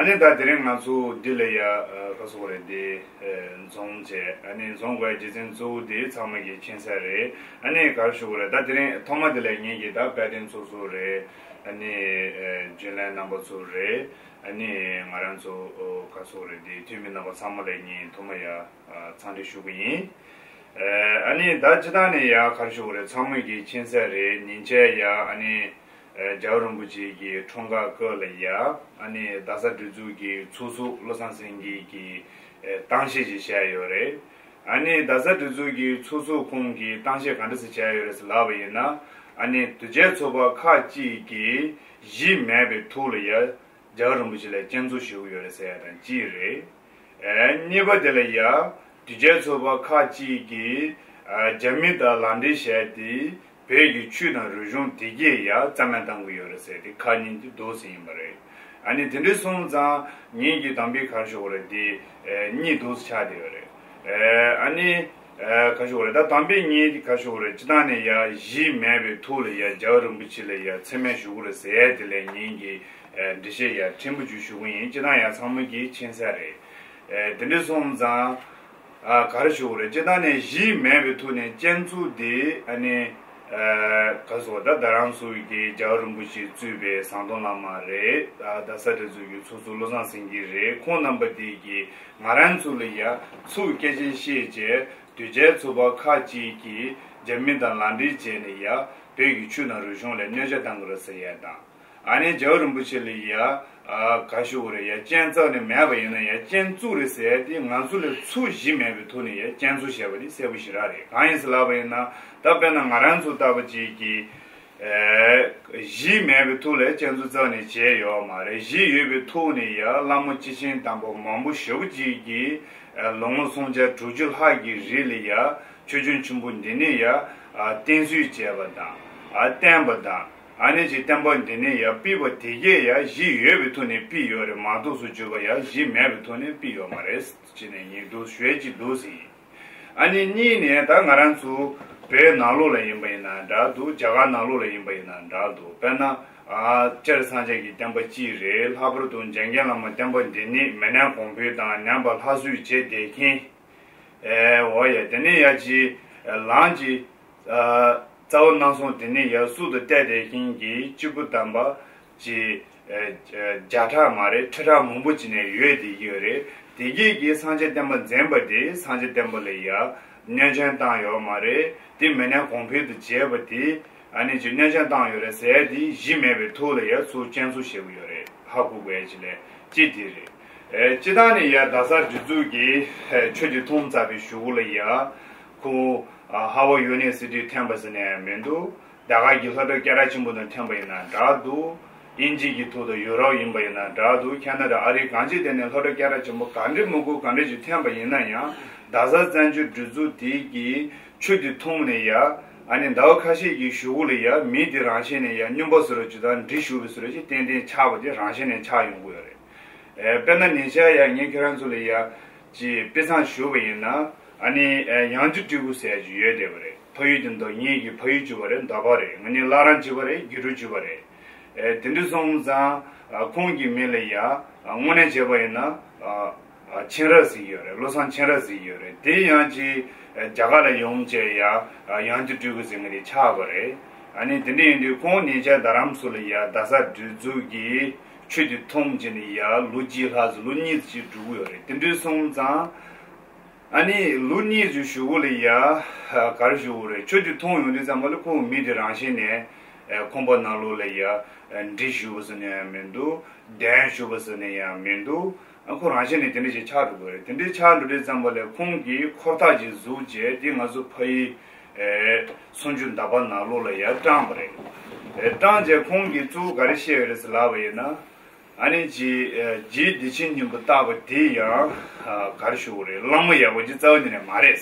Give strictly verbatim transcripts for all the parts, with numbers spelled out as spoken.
ཨ་ནི་ད་དེ་རིང་ང་ཚོ་འདི་ལ་ཡ་ཨ་ག་ཟེར་དགོས་རེད། འདི་ཨ་འཛོམས་བྱས། ཨ་ནི་འཛོམས་དགོས་རྒྱུ་མཚན་གཙོ་བོ་འདི་ཚང་མ་གིས་མཁྱེན་གསལ་རེད། ཨ་ནི་ག་རེ་ཞུ་དགོས་རེད། ད་དེ་རིང་ཐོག་མ་འདི་ལ་ངེད་ཀྱི་ད་དཔལ་ལྡན་ཚོགས་གཙོ་རེད། ཨ་ནི་ཨ་རྒྱུན་ལས་རྣམ་པ་ཚོ་རེད། ཨ་ནི་ང་རང་ཚོ་ཨོ་ག་ཟེར་དགོས་རེད། འདི་འཐུས་མི་རྣམ་པ་ཚང་མ་ལ་ངས་ཐོག་མ་ཡ་ཨ་འཚམས་འདྲི་ཞུ་གི་ཡིན། ཨ་ནི་ད་སྤྱིར་བཏང་ནས་ཡ་ག་རེ་ཞུ་དགོས་རེད། ཚང་མས་ཀྱིས་མཁྱེན་གསལ་རེད། ཉིན་བྱེད་ཡ་ཨ་ནི་ཨ་རྒྱལ་བ་རིན་པོ་ཆེ་གི་འཁྲུངས་སྐར་སྐབས་ལ་ཡ་ཨ་ནི་རྡ་ས་སྒྲིག་འཛུགས་ཀྱི་ཚོགས་གཙོ་བློ་བཟང་སེང་གེ་གིས་ཨ་གཏམ་བཤད་ཅིག་བྱས་ཡོད་རེད། ཨ་ནི་རྡ་ས་སྒྲིག་འཛུགས་ཀྱི་ཚོགས་གཙོ་ཁོང་གིས་གཏམ་བཤད་ག་འདྲ་ཞིག་བྱས་ཡོད་རེད་ཟེར་ལབ་པ་ཡིན་ན། ཨ་ནི་དོལ་རྒྱལ་ཚོགས་པ་ཁག་ཅིག་གིས་གཞི་མེད་པའི་ཐོག་ལ་ཡ་རྒྱལ་བ་རིན་པོ་ཆེ་ལ་སྐྱོན་འཛུགས་ཞུ་གི་ཡོད་རེད་ཟེར་ཡ་དང་གཅིག་རེད། ཨེ་གཉིས་པ་དེ་ལ་ཡ་དོལ་རྒྱལ་ཚོགས་པ་ཁག་ཅིག་གིས་ཨ་རྒྱ་མི་དང་ལག་འབྲེལ་བྱས་ཏེ་བོད་ཀྱི་ཆོས་དང་རིག་གཞུང་དེ་གས་ཡ་རྩ་མེད་བཏང་གི་ཡོད་རེད་ཟེར་ཏེ་ཁ་ཉིན་དེ་འདུག་ཟེར་ཡིན་པ་རེད། ཨ་ནི་དེ་འདྲ་སོང་ཙང་ངེད་ཀྱི་དམ་པའི་ག་རེ་ཞུ་དགོས་རེད། དེ་ཨེ་གཉིས་འདུག་ཆགས་བསྡད་ཡོད་རེད། ཨེ་ཨ་ནི་ཨེ་ག་རེ་ཞུ་དགོས་རེད། ད་དམ་པའི་ངེད་ག་རེ་ཞུ་དགོས་རེད། སྤྱིར་བཏང་ནས་ཡ་གཞི་མེད་པའི་ཐོག་ལ་ཡ་རྒྱལ་བ་རིན་པོ་ཆེ་ལ་ཡ་མཚན་སྨད་ཞུ་དགོས་རེད་ཟེར་ཡ་དེ་ལ་ངེད་ཀྱིས་ཨེ་འགྲེལ་བཤད་ཡ་ཕྲན་བུ་ཅིག་ཞུ་གི་ཡིན། སྤྱིར་བཏང་ཡ་ཚང་མ་གིས་མཁྱེན་གསལ་རེད། ཨེ་དེ་འདྲ་སོང་ཙང་ཨ་ག་རེ་ཞུ་དགོས་རེད། སྤྱིར་བཏང་ནས་གཞི་མེད་པའི་ཐོག་ནས་སྐྱོན་འཛུགས་དེ་ཨ་ནི་ཨ་ག་ཟེར་ད་ད་རང་ཚོ་གི་རྒྱལ་བ་རིན་པོ་ཆེ་གཙོས་པའི་ཟམ་གདོང་བླ་མ་རེད། ཨ་རྡ་ས་སྒྲིག་འཛུགས་ཀྱི་ཚོགས་གཙོ་བློ་བཟང་སེང་གེ་རེད། ཁོང་རྣམ་པ་དེ་གིས་ང་རང་ཚོ་ལ་ཡ་ཚུར་སྐད་ཆ་བཤད་བྱས་དོལ་རྒྱལ་ཚོགས་པ་ཁག་ཅིག་གིས་རྒྱ་མི་དང་ལག་འབྲེལ་བྱས་ནས་ཡ་བོད་ཀྱི་ཆོས་དང་རིག་གཞུང་ལ་གནོད་འཚེ་བཏང་གི་རེད་ཟེར་ཡ་དང་། ཨ་ནི་རྒྱལ་བ་རིན་པོ་ཆེ་ལ་ཡ་ཨ་ག་ཞུ་དགོས་རེད། ཡ་སྐྱོན་རྩ་ནས་མེད་པ་ཡིན་ན་ཡ་སྐྱོན་བཙུགས་རེད་ཟེར་ཏེ་ང་ཚོ་ལ་ཚུར་གཞི་མེད་པའི་ཐོག་ནས་ཡ་སྐྱོན་འཛུགས་བྱས་པ་དེ་གསལ་པོ་ཞེ་དྲག་རེད། གང་ཡིན་ཟེར་ལབ་པ་ཡིན་ན་ད་དཔེར་ན་ང་རང་ཚོ་ལྟ་བུ་ཅིག་གིས་ཨེ་གཞི་མེད་པའི་ཐོག་ལ་སྐྱོན་འཛུགས་རྩ་ནས་བྱས་ཡོད་མ་རེད། གཞི་ཡོད་པའི་ཐོག་ནས་ཡ་བླ་མ་སྐྱེས་ཆེན་དམ་པ་མང་པོ་ཞེ་པོ་ཅིག་གིས་ཨེ་ལོ་ངོ་སུམ་བརྒྱ་དྲུག་ཅུ་ལྷག་གི་རིང་ལ་ཡ་ཆོས་འབྱུང་ཆེན་པོ་འདི་ནས་ཡ་ཨ་བསྟན་གསོལ་བྱས་པ་དང་ཨ་བསྟན་པ་དང་། ཨ་ནི་ཅིག་བསྟན་པ་འདི་ནས་ཡ་ཕུལ་བ་དེ་གས་ཡ་གཞི་ཡོད་པའི་ཐོག་ནས་ཕུལ་ཡོད་རེད་མ་གཏོགས་སུ་གྱུར་པ་ཡ་གཞི་མེད་པའི་ཐོག་ནས་ཕུལ་ཡོད་མ་རེད་ཅེས་ནས་ངས་འདུག་ཞུ་ཡས་ཅིག་འདུག་ཟེར་ཡིན། ཨ་ནི་གཉིས་ནས་ད་ང་རང་ཚོ་བོད་ནང་ལོགས་ལ་ཡིན་པ་ཡིན་ན་འདྲ་འདུག་རྒྱ་གར་ནང་ལོགས་ལ་ཡིན་པ་ཡིན་ན་འདྲ་འདུག་དཔེར་ན་ཨ་སྤྱིར་སངས་རྒྱས་ཀྱི་བསྟན་པ་གཅིག་རེད། ལྷག་པར་དུ་འཇམ་མགོན་བླ་མ་བསྟན་པ་འདི་ནི་མི་ནག་གོང་འཕེལ་དང་ནང་པ་སླར་གསོ་བྱས་བསྡད་མཁན། ཨེ་འོ་ཡ་དེ་ནས་ཡ་ཅི་ལངས་ཀྱི་ཨ་རྩ་བ་སྣང་སོང་དེ་ནས་ཡར་ཟུར་དུ་བལྟས་བསྡད་མཁན་གྱི་སྐྱེས་བུ་དམ་པ་ཅི་ཨ་བརྒྱ་ཕྲག་མ་རེད་ཁྲི་ཕྲག་མང་པོ་ཅིག་ནས་ཡོད་བསྡད་ཀྱི་ཡོད་རེད། དེ་གས་ཀྱིས་སངས་རྒྱས་བསྟན་པ་འཛིན་པ་དེ་སངས་རྒྱས་བསྟན་པ་ལ་ཡ་གནོད་སྐྱོན་བཏང་ཡོད་མ་རེད། དེ་མི་ནག་གོང་འཕེལ་དུ་བྱས་པ་དེ་ཨ་ནི་ཅི་གནོད་སྐྱོན་བཏང་ཡོད་རེད་ཟེར་དེ་གཞི་མེད་པའི་ཐོག་ལ་ཡ་ཚུར་སྐྱོན་འཛུགས་བྱེད་ཀྱི་ཡོད་རེད། ཧ་གོ་དགོས་ཡ་ཅིག་ལས་གཅིག་དེ་རེད། ཨེ་སྤྱིར་བཏང་ནས་ཡ་རྡ་ས་སྒྲིག་འཛུགས་ཀྱིས་ཨེ་ཆོས་ཀྱི་ཐོང་བཙགས་པའི་གཞུག་གུ་ལ་ཡ་ཁོ་ཨ་ཧ་ཝར་ཡུ་ནི་ཝར་སི་ཊི་ཐོན་པ་ཟེར་ནས་ཡང་མི་འདུག་རྒྱ་གར་གྱི་སློབ་གྲྭ་སྐད་གྲགས་ཆེན་པོ་ནང་ཐོན་པ་ཡིན་ན་འདྲ་འདུག་དབྱིན་ཇི་གི་ཐོག་ཏུ་ཡུ་རོབ་ཡིན་པ་ཡིན་ན་འདྲ་འདུག་ཁ་ན་ཌ་ཨ་རི་གང་ཅི་དེ་ནས་སློབ་གྲྭ་སྐད་གྲགས་ཆེན་པོ་ག་འདྲ་མི་དགོས་ག་འདྲ་ཞིག་ཐོན་པ་ཡིན་ན་ཡང་རྡ་ས་བཙན་བྱོལ་སྒྲིག་འཛུགས་དེ་གི་ཆོས་དེ་ཐོང་ནས་ཡ་ཨ་ནི་ཟླ་བ་ཁ་ཤས་ཀྱི་གཞུག་གུ་ལ་ཡ་མི་དེ་རང་བཞིན་ནས་ཡ་སྨྱོན་པ་བཟོ་འདྲ་ཅིག་དང་འདྲེ་ཞུགས་པ་བཟོ་འདྲ་ཅིག་ཏན་ཏན་ཆགས་པ་དེ་རང་བཞིན་ནས་ཆགས་ཡོང་གི་ཡོད་རེད། ཨེ་དཔེར་ན་ཉེ་ཆར་ཡ་ངས་ཁྱེད་རང་ཚོ་ལ་ཡ་ཅིག་དཔེ་མཚམས་ཞུས་པ་ཡིན་ན་ཨ་ནི་ཨེ་ཡང་ཅིག་སྤྲུལ་སྐུ་ཟེར་ཅིག་ཡོད་བསྡད་པ་རེད། ཕ་ཡུལ་དེ་མདོ་ངེད་ཀྱི་ཕ་ཡུལ་གྱི་བ་རེད། མདོ་པ་རེད། ང་གཉིས་བླ་བྲང་གྱི་བ་རེད། དགེ་ཕྲུག་གྱི་བ་རེད། ཨེ་དེ་འདྲ་སོང་ཙང་ཨ་ཁོང་གི་མིང་ལ་ཡ་ཨ་དངོས་གནས་བྱས་པ་ཡིན་ན་ཨ་ཨ་མཁྱེན་རབ་ཟེར་གྱི་ཡོད་རེད། བློ་བཟང་མཁྱེན་རབ་ཟེར་གྱི་ཡོད་རེད། དེ་ཡང་ཅིག་ཨ་རྒྱ་གར་ལ་ཡོང་བྱས་ཡ་ཨ་ཡང་ཅིག་སྤྲུལ་སྐུ་ཟེར་མཁན་དེ་ཆགས་པ་རེད། ཨ་ནི་དེ་འདྲ་ཡིན་དུས་ཁོང་ཉེ་ཆར་རྡ་རམ་སུ་ལ་ཡ་རྡ་ས་སྒྲིག་འཛུགས་ཀྱི་ཆོས་དེ་ཐོང་བྱས་ནས་ཡ་ལོ་གཅིག་ལྷག་ཙམ་ལོ་གཉིས་ཙམ་ཅིག་འགྲོ་གི་ཡོད་རེད། དེ་འདྲ་སོང་ཙང་ཨ་ནི་ལོ་གཉིས་ཙམ་གཞུག་གུ་ལ་ཡ་ག་རེ་ཞུ་དགོས་རེད། ཆོས་དེ་ཐོང་ཡོང་དུས་ཙམ་པ་ལ་ཁོང་མི་དེ་རང་བཞིན་ནས་ཨ་ཁང་པ་ནང་ལོགས་ལ་ཡ་ཨ་འདྲེ་ཞུགས་པ་ཟེར་ནས་ཡང་མི་འདུག་གདོན་ཞུགས་པ་ཟེར་ནས་ཡང་མི་འདུག་ཨ་ཁོ་རང་བཞིན་ནས་དེ་འདྲ་ཞིག་ཆགས་འགྲོ་གི་རེད། དེ་འདྲ་ཆགས་འགྲོ་དུས་ཙམ་པ་ལ་ཁོང་གིས་འཁོར་ཐག་ཅིག་བཟོས་བྱས་དེ་ང་ཚོ་ཕ་ཡུལ་ཨེ་སུམ་ཅུ་མདའ་བར་ནང་ལོགས་ལ་ཡར་བཀྲམ་པ་རེད། ཨེ་བཀྲམ་བྱས་ཁོང་གིས་གཙོ་བོ་ག་རེ་བཤད་ཡོད་རེད་ཟེར་ལབ་པ་ཡིན་ན། ཨ་ནི་ཅི་ཨེ་རྗེ་བདེ་ཆེན་སྙིང་པོ་བཏགས་པ་དེ་ཡང་ཨ་ག་རེ་ཞུ་དགོས་རེད། གླང་མ་ཡག་པོ་ཅིག་རྩ་བ་ནས་མ་རེད།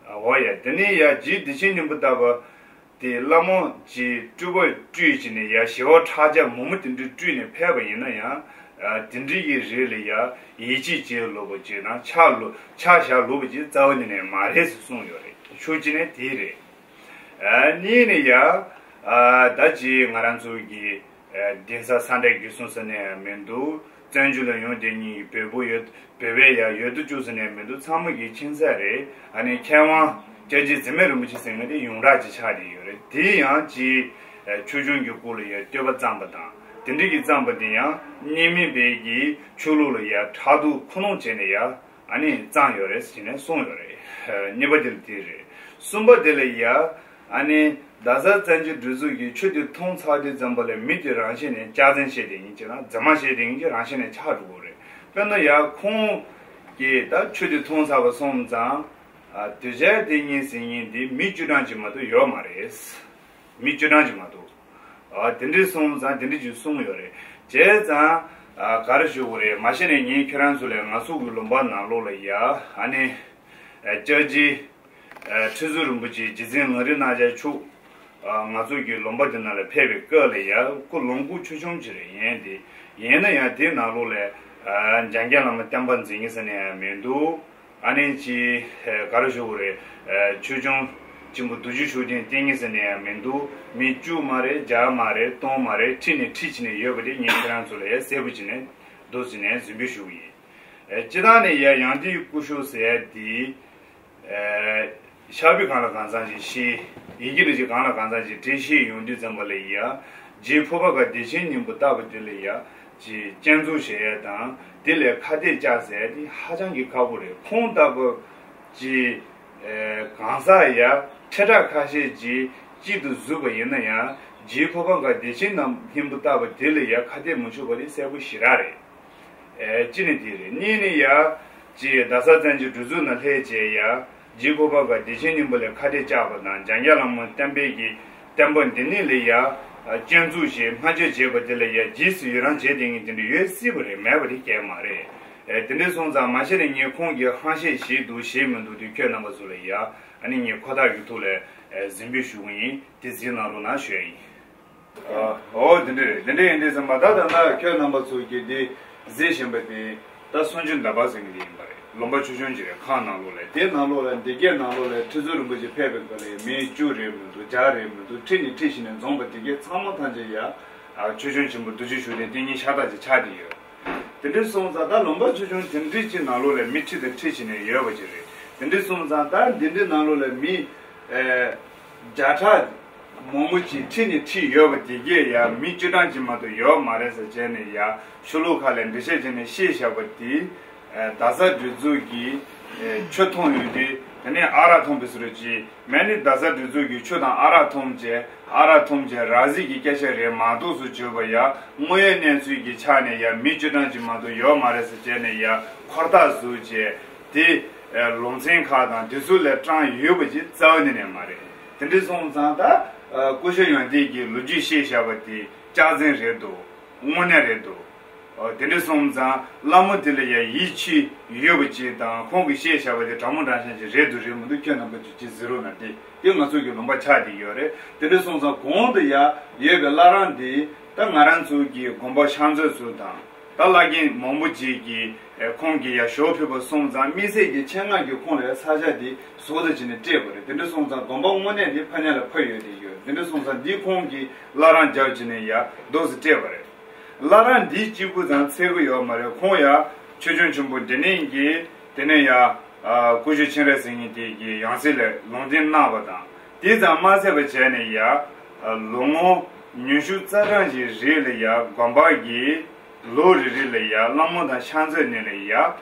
ཨ་འོ་ཡ། དེ་ནས་ཡ་རྗེ་བདེ་ཆེན་སྙིང་པོ་བཏགས་པ་དེ་བླ་མ་ཅིག་སྤྲུལ་པ་སྤྲུལ་བྱས་ནས་ཡ་ཞི་བ་ཁྲག་ཆབ་མང་པོ་དེ་འདྲ་སྤྲུལ་ནས་ཕེབས་པ་ཡིན་ན་ཡང་ཨ་དེ་འདྲ་གི་རིགས་ལ་ཡ་ཡིད་ཆེས་བྱེད་ལོ་པོ་ཅིག་དང་ཕྱག་ལོ་ཕྱག་བཞག་ལོ་པོ་ཅིག་རྩ་བ་ནས་མ་རེད་ཟེར་གསུངས་ཡོད་རེད། ཕྱོགས་གཅིག་ནས་དེ་རེད། ཨ་གཉིས་ནས་ཡ་ཨ་ད་ཅི་ང་རང་ཚོ་གི་ཨ་གདན་ས་སངས་རྒྱས་རྒྱུད་གསུམ་ཟེར་ནས་ཡང་མི་འདུག་བཙན་བྱོལ་ལ་ཡོང་དེ་ཉིད་བོད་པོ་ཡོད། བོད་པའི་ཡ་ཡོད་དུ་བཅུག་ཟེར་ནས་མི་འདུག་ཚང་མ་གི་ཁྱིམ་མཚེས་རེད། ཨ་ནི་མཁས་དབང་སྐྱབས་རྗེ་འཛིན་མའི་རིན་པོ་ཆེ་ཟེར་མཁན་དེ་ཡོངས་གྲགས་ཅིག་ཆགས་བསྡད་ཡོད་རེད། དེ་ཡང་ཅིག་ཆོས་སྐྱོང་གི་སྐོར་ལ་ཡ་བསྟོད་པ་བརྩམས་པ་དང་། དེ་འདྲ་གི་བརྩམས་པ་དེ་ཡང་རྙིང་མའི་བོད་ཀྱི་ཆོས་ལུགས་ལ་ཡ་ཕྲག་དོག་ཁུངས་ལུང་བྱས་ནས་ཡ་ཨ་ནི་བརྩམས་ཡོད་རེད་ཟེར་ནས་གསུངས་ཡོད་རེད། གཉིས་པ་དེ་ལ་དེ་རེད། གསུམ་པ་དེ་ལ་ཡ། ཨ་ནི་རྡ་ས་བཙན་བྱོལ་སྒྲིག་འཛུགས་ཀྱི་ཆོས་དེ་མཐོང་ཚར་དུས་ཙམ་པ་ལ་མི་དེ་རང་བཞིན་ནས་སྐྱག་རྫུན་བཤད་དེ་ཡིན་གྱི་ན། རྫུན་མ་བཤད་དེ་ཡིན་གྱི་རང་བཞིན་ནས་ཆགས་འགྲོ་གི་རེད། དཔེར་ན་ཡ་ཁོང་གིས་ད་ཆོས་དེ་མཐོང་ཚར་བ་སོང་ཙང་། ཨ་དོལ་རྒྱལ་དེ་གཉིས་ཟེར་མཁན་དེ་མི་བཅུ་གྲངས་ཅིག་མ་གཏོགས་ཡོད་མ་རེད། མི་བཅུ་གྲངས་ཅིག་མ་གཏོགས། ཨ་དེ་འདྲས་སོང་ཙང་དེ་འདྲས་ཅིག་གསུངས་ཡོད་རེད། བྱས་ཙང་། ཨ་ག་རེ་ཞུ་དགོས་རེད། མ་གཞི་ནས་ངས་ཁྱེད་རང་ཚོ་ལ་ང་ཚོ་གི་ལུང་པ་ནང་ལོགས་ལ་ཡ་ཨ་ནི། ཨ་སྐྱབས་རྗེ། ཨ་ཁྲི་ཟུར་རིན་པོ་ཆེ་རྗེ་བཙུན་ལམ་རིམ་རྣམ་རྒྱལ་མཆོག་ཨ་ང་ཚོ་གི་ལུང་པ་འདི་ནང་ལ་ཕེབས་པའི་སྐབས་ལ་ཡ་ཁོ་ལུང་ཁུག་ཆོས་སྐྱོང་ཅིག་རེད། ཡིན་ཏེ། ཡིན་ན་ཡང་དེའི་ནང་ལོགས་ལ་ཨ་འཇམ་མགོན་བླ་མ་བསྟན་པ་འཛིན་མཁན་ཟེར་ནས་ཡང་མི་འདུག་ཨ་ནི་ཅི་ག་རེ་ཞུ་དགོས་རེད། ཨ་ཆོས་སྐྱོང་ཆེན་པོ་རྡོ་རྗེ་ཤུགས་ལྡན་བསྟེན་མཁན་ཟེར་ནས་ཡང་མི་འདུག་མི་བཅུ་མ་རེད། བརྒྱ་མ་རེད། སྟོང་མ་རེད། ཁྲི་ནས་ཁྲི་བྱས་ནས་ཡོད་པ་དེ་ངས་ཁྱེད་རང་ཚོ་ལ་ཡ་གསལ་པོ་བྱས་ནས་འདུག་ཟེར་ནས་ཟིན་བྲིས་ཞུ་གི་ཡིན། ཨ་སྤྱིར་བཏང་ནས་ཡ་ཡང་ཏི་སྐུ་ཞབས་ཟེར་ཡ་དེ། ཨ་ཕྱག་དཔེ་གང་ལ་གང་འཚམ་ཞིག་ཤེས། ཡི་གེ་འདྲ་ཞིག་གང་ལ་གང་འཚམ་ཞིག་འབྲི་ཤེས་ཡོང་དུས་ཙམ་པ་ལ་ཡ། རྗེ་ཕུར་པ་དགའ་བདེ་ཆེན་སྙིང་པོ་ལྟ་བུ་དེ་ལ་ཡ། ཅིག་སྤྱན་འཛུགས་བྱེད་ཡ་དང་དེ་ལ་ཁ་གཏད་བཅག་ཟེར་ཡ་དེ་ཧ་ཅང་གི་ཁག་པོ་རེད། ཁོང་ལྟ་བུ་ཅིག་ཨ་གང་ཟག་ཡ་ཁྲི་ཕྲག་ཁ་ཤས་ཅིག་གཅིག་ཏུ་བཟུང་བ་ཡིན་ན་ཡང་རྗེ་ཕུར་པ་དགའ་བདེ་ཆེན་ནམ་སྙིང་པོ་ལྟ་བུ་དེ་ལ་ཡ་ཁ་གཏད་མི་ཆོག་པ་དེ་གསལ་པོ་ཞེ་དྲག་རེད། ཨེ་གཅིག་ནི་དེ་རེད། གཉིས་ནི་ཡ། ཅེས་རྡ་ས་བཙན་བྱོལ་སྒྲིག་འཛུགས་ནང་སླེབས་རྗེས་ཡ། རྗེ་ཕུར་པ་དགའ་བདེ་ཆེན་སྙིང་པོ་ལ་ཁ་གཏད་བཅག་པ་དང་འཇམ་མགོན་བླ་མ་བསྟན་པའི་གི་བསྟན་པ་འདི་ཉིད་ལ་ཡ། སྤྱན་འཛུགས་བྱས་སྨྲ་བརྗོད་བྱས་པ་དེ་ལ་ཡ་རྗེས་སུ་ཡི་རང་བྱས་བསྡད་མཁན་དེ་འདྲ་ཡོད་སྲིད་པ་རེད། མེད་པ་དེ་གང་ཡང་མ་རེད། ཨེ་དེ་འདྲ་སོང་ཙང་མ་གཞི་ནས་ངས་ཁོང་གི་ཧམ་བཤད་བྱས་འདུག་བྱས་མི་འདུག་དེ་ཁྱོད་རྣམ་པ་ཚོ་ལ་ཡ། ཨ་ནི་ངས་ཁོ་ཐག་གི་ཐོག་ལ་ཨེ་ཟིན་བྲིས་ཞུ་གི་ཡིན། དེ་གཟིགས་གནང་རོགས་གནང་ཞུ་ཡ་ཡིན། ཨ། འོ་དེ་འདྲ་རེད། དེ་འདྲ་ཡིན་དུས་ཙམ་པ་ད་ད་ལྟ་ཁྱོད་རྣམ་པ་ཚོ་གིས་འདི་གཟིགས་བཞིན་པ་དེ་ད་སུམ་ཅུ་ཟླ་བ་ཟེར་མཁན་དེ་ཡིན་པ་རེད། ལུང་པ་ཆོས་སྐྱོང་ཅིག་རེད། ཁམས་ནང་ལོགས་ལ། དེ་ནང་ལོགས་ལ་འདི་གའི་ནང་ལོགས་ལ་ཁྲི་ཟུར་རིན་པོ་ཆེ་ཕེབས་པའི་སྐབས་ལ་མི་བཅུ་རེད་མི་འདུག་བརྒྱ་རེད་མི་འདུག་ཁྲི་ནས་ཁྲི་བྱས་ནས་འཛོམས་པ་འདི་གའི་ཚང་མ་ཐམས་ཅད་ཡ། ཨ་ཆོས་སྐྱོང་ཆེན་པོ་རྡོ་རྗེ་ཤུགས་ལྡན་བསྟེན་མཁན་ཤ་སྟག་ཅིག་ཆགས་བསྡད་ཡོད། དེ་འདྲ་སོང་ཙང་ད་ལུང་པ་ཆོས་སྐྱོང་དེ་འདྲ་ཅིག་ནང་ལོགས་ལ་མི་ཁྲི་དང་ཁྲི་བྱས་ནས་ཡོད་པ་ཅིག་རེད། དེ་འདྲ་སོང་ཙང་ད་འདི་འདྲའི་ནང་ལོགས་ལ་མི་ཨེ་བརྒྱ་ཕྲག་མང་པོ་ཅིག་ཁྲི་ནས་ཁྲི་ཡོད་པ་དེ་གས་ཡ་མི་བཅུ་གྲངས་ཅིག་མ་གཏོགས་ཡོད་མ་རེད་ཟེར་བྱས་ནས་ཡ་ཤོ་ལོ་ཀ་ལ་འགྲེལ་བཤད་བྱས་ནས་བཤད་བཞག་པ་དེ། ཨེ་རྡ་ས་སྒྲིག་འཛུགས་ཀྱིས་ཨེ་ཆོས་མཐོང་ཡོང་དུས་དེ་ནས་ཨ་རག་འཐུང་བའི་བཟོ་འདྲ་ཅིག་མེད་ནི་རྡ་ས་སྒྲིག་འཛུགས་ཀྱི་ཆོས་དང་ཨ་རག་འཐུང་བྱས། ཨ་རག་འཐུང་བྱས་ར་བཟི་གི་སྐད་ཆ་རེད་མ་གཏོགས་སུ་བརྗོད་པ་ཡ། དངོས་ཡོད་གནས་ཚུལ་གྱི་ཆ་ནས་ཡ་མི་བཅུ་གྲངས་ཅིག་མ་གཏོགས་ཡོད་མ་རེད་ཟེར་བྱས་ནས་ཡ་འཁོར་ཐག་བཟོས་བྱས་དེ། ཨ་ལུང་ཚན་ཁག་དང་དེ་ཚོ་ལ་དྲངས་ཡོད་པ་ཅིག་རྩ་བ་ནས་ནས་མ་རེད། དེ་འདྲ་སོང་ཙང་ད་ཨ་སྐུ་ཞབས་ཡོན་ཏན་གྱིས་ལོ་རྒྱུས་བཤད་བཞག་པ་དེ་སྐྱག་རྫུན་རེད་འདུག་དངོས་གནས་རེད་འདུག་ཨོ་དེ་འདྲ་སོང་ཙང་བླ་མ་དེ་ལ་ཡང་ཡིད་ཆེས་ཡོད་པ་ཅིག་དང་ཁོང་གིས་བཤད་བཞག་པ་དེ་དྲང་མོ་དྲང་བཞག་ཅིག་རེད་འདུག་རེད་མི་འདུག་ཁྱོད་རྣམ་པ་ཚོས་ཅིག་གཟིགས་རོགས་གནང་། དེ་དེ་ང་ཚོ་གི་ལུང་པ་ཆགས་བསྡད་ཡོད་རེད། དེ་འདྲ་སོང་ཙང་གོང་དུ་ཡ་ཡོད་པའི་བླ་བྲང་འདི་ད་ང་རང་ཚོ་གི་དགོན་པ་ཕྱག་མཛོད་ཚོ་དང་ད་བླ་རྒན་མང་པོ་ཅིག་གིས་ཁོང་གི་ཡ་ཞོ་ཕུལ་བ་སོང་ཙང་དམིགས་བསལ་གྱི་ཆེད་མངགས་ཀྱི་ཁོང་ལ་ཡ་ས་ཆ་འདི་བཟོ་ལྟ་བྱས་ནས་སྤྲད་པ་རེད། དེ་འདྲ་སོང་ཙང་དགོན་པ་དངོས་གནས་འདི་ཕ་ཉ་ལ་ཕ་ཡོད་དེ་ཡོད། དེ་འདྲ་སོང་ཙང་འདི་ཁོང་གིས་བླ་བྲང་རྒྱབ་བྱས་ནས་ཡ་འདུག་སེ་སྤྲད་པ་རེད། བླ་བྲང་འདི་གཅིག་པུ་ཙམ་འཚོལ་གི་ཡོད་མ་རེད། ཁོང་ཡ་ཆོས་སྐྱོང་ཆེན་པོ་འདི་ནས་ཀྱི་དེ་ནས་ཡ་ཨ་སྐུ་ཞབས་ཆེན་རས་ཟེར་མཁན་དེ་གི་ཡང་སྲིད་ལ་ལུང་བསྟན་གནང་བ་དང་དེ་ཙམ་མ་ཟད་པ་བྱས་ནས་ཡ་ཨ་ལོ་ངོ་ཉི་ཤུ་རྩ་གྲངས་ཀྱི་རིང་ལ་ཡ་དགོན་པ་གི་ལོ་རེ་རེ་ལ་ཡ་བླ་མ་དང་ཕྱག་མཛོད་ནས་ལ་ཡ་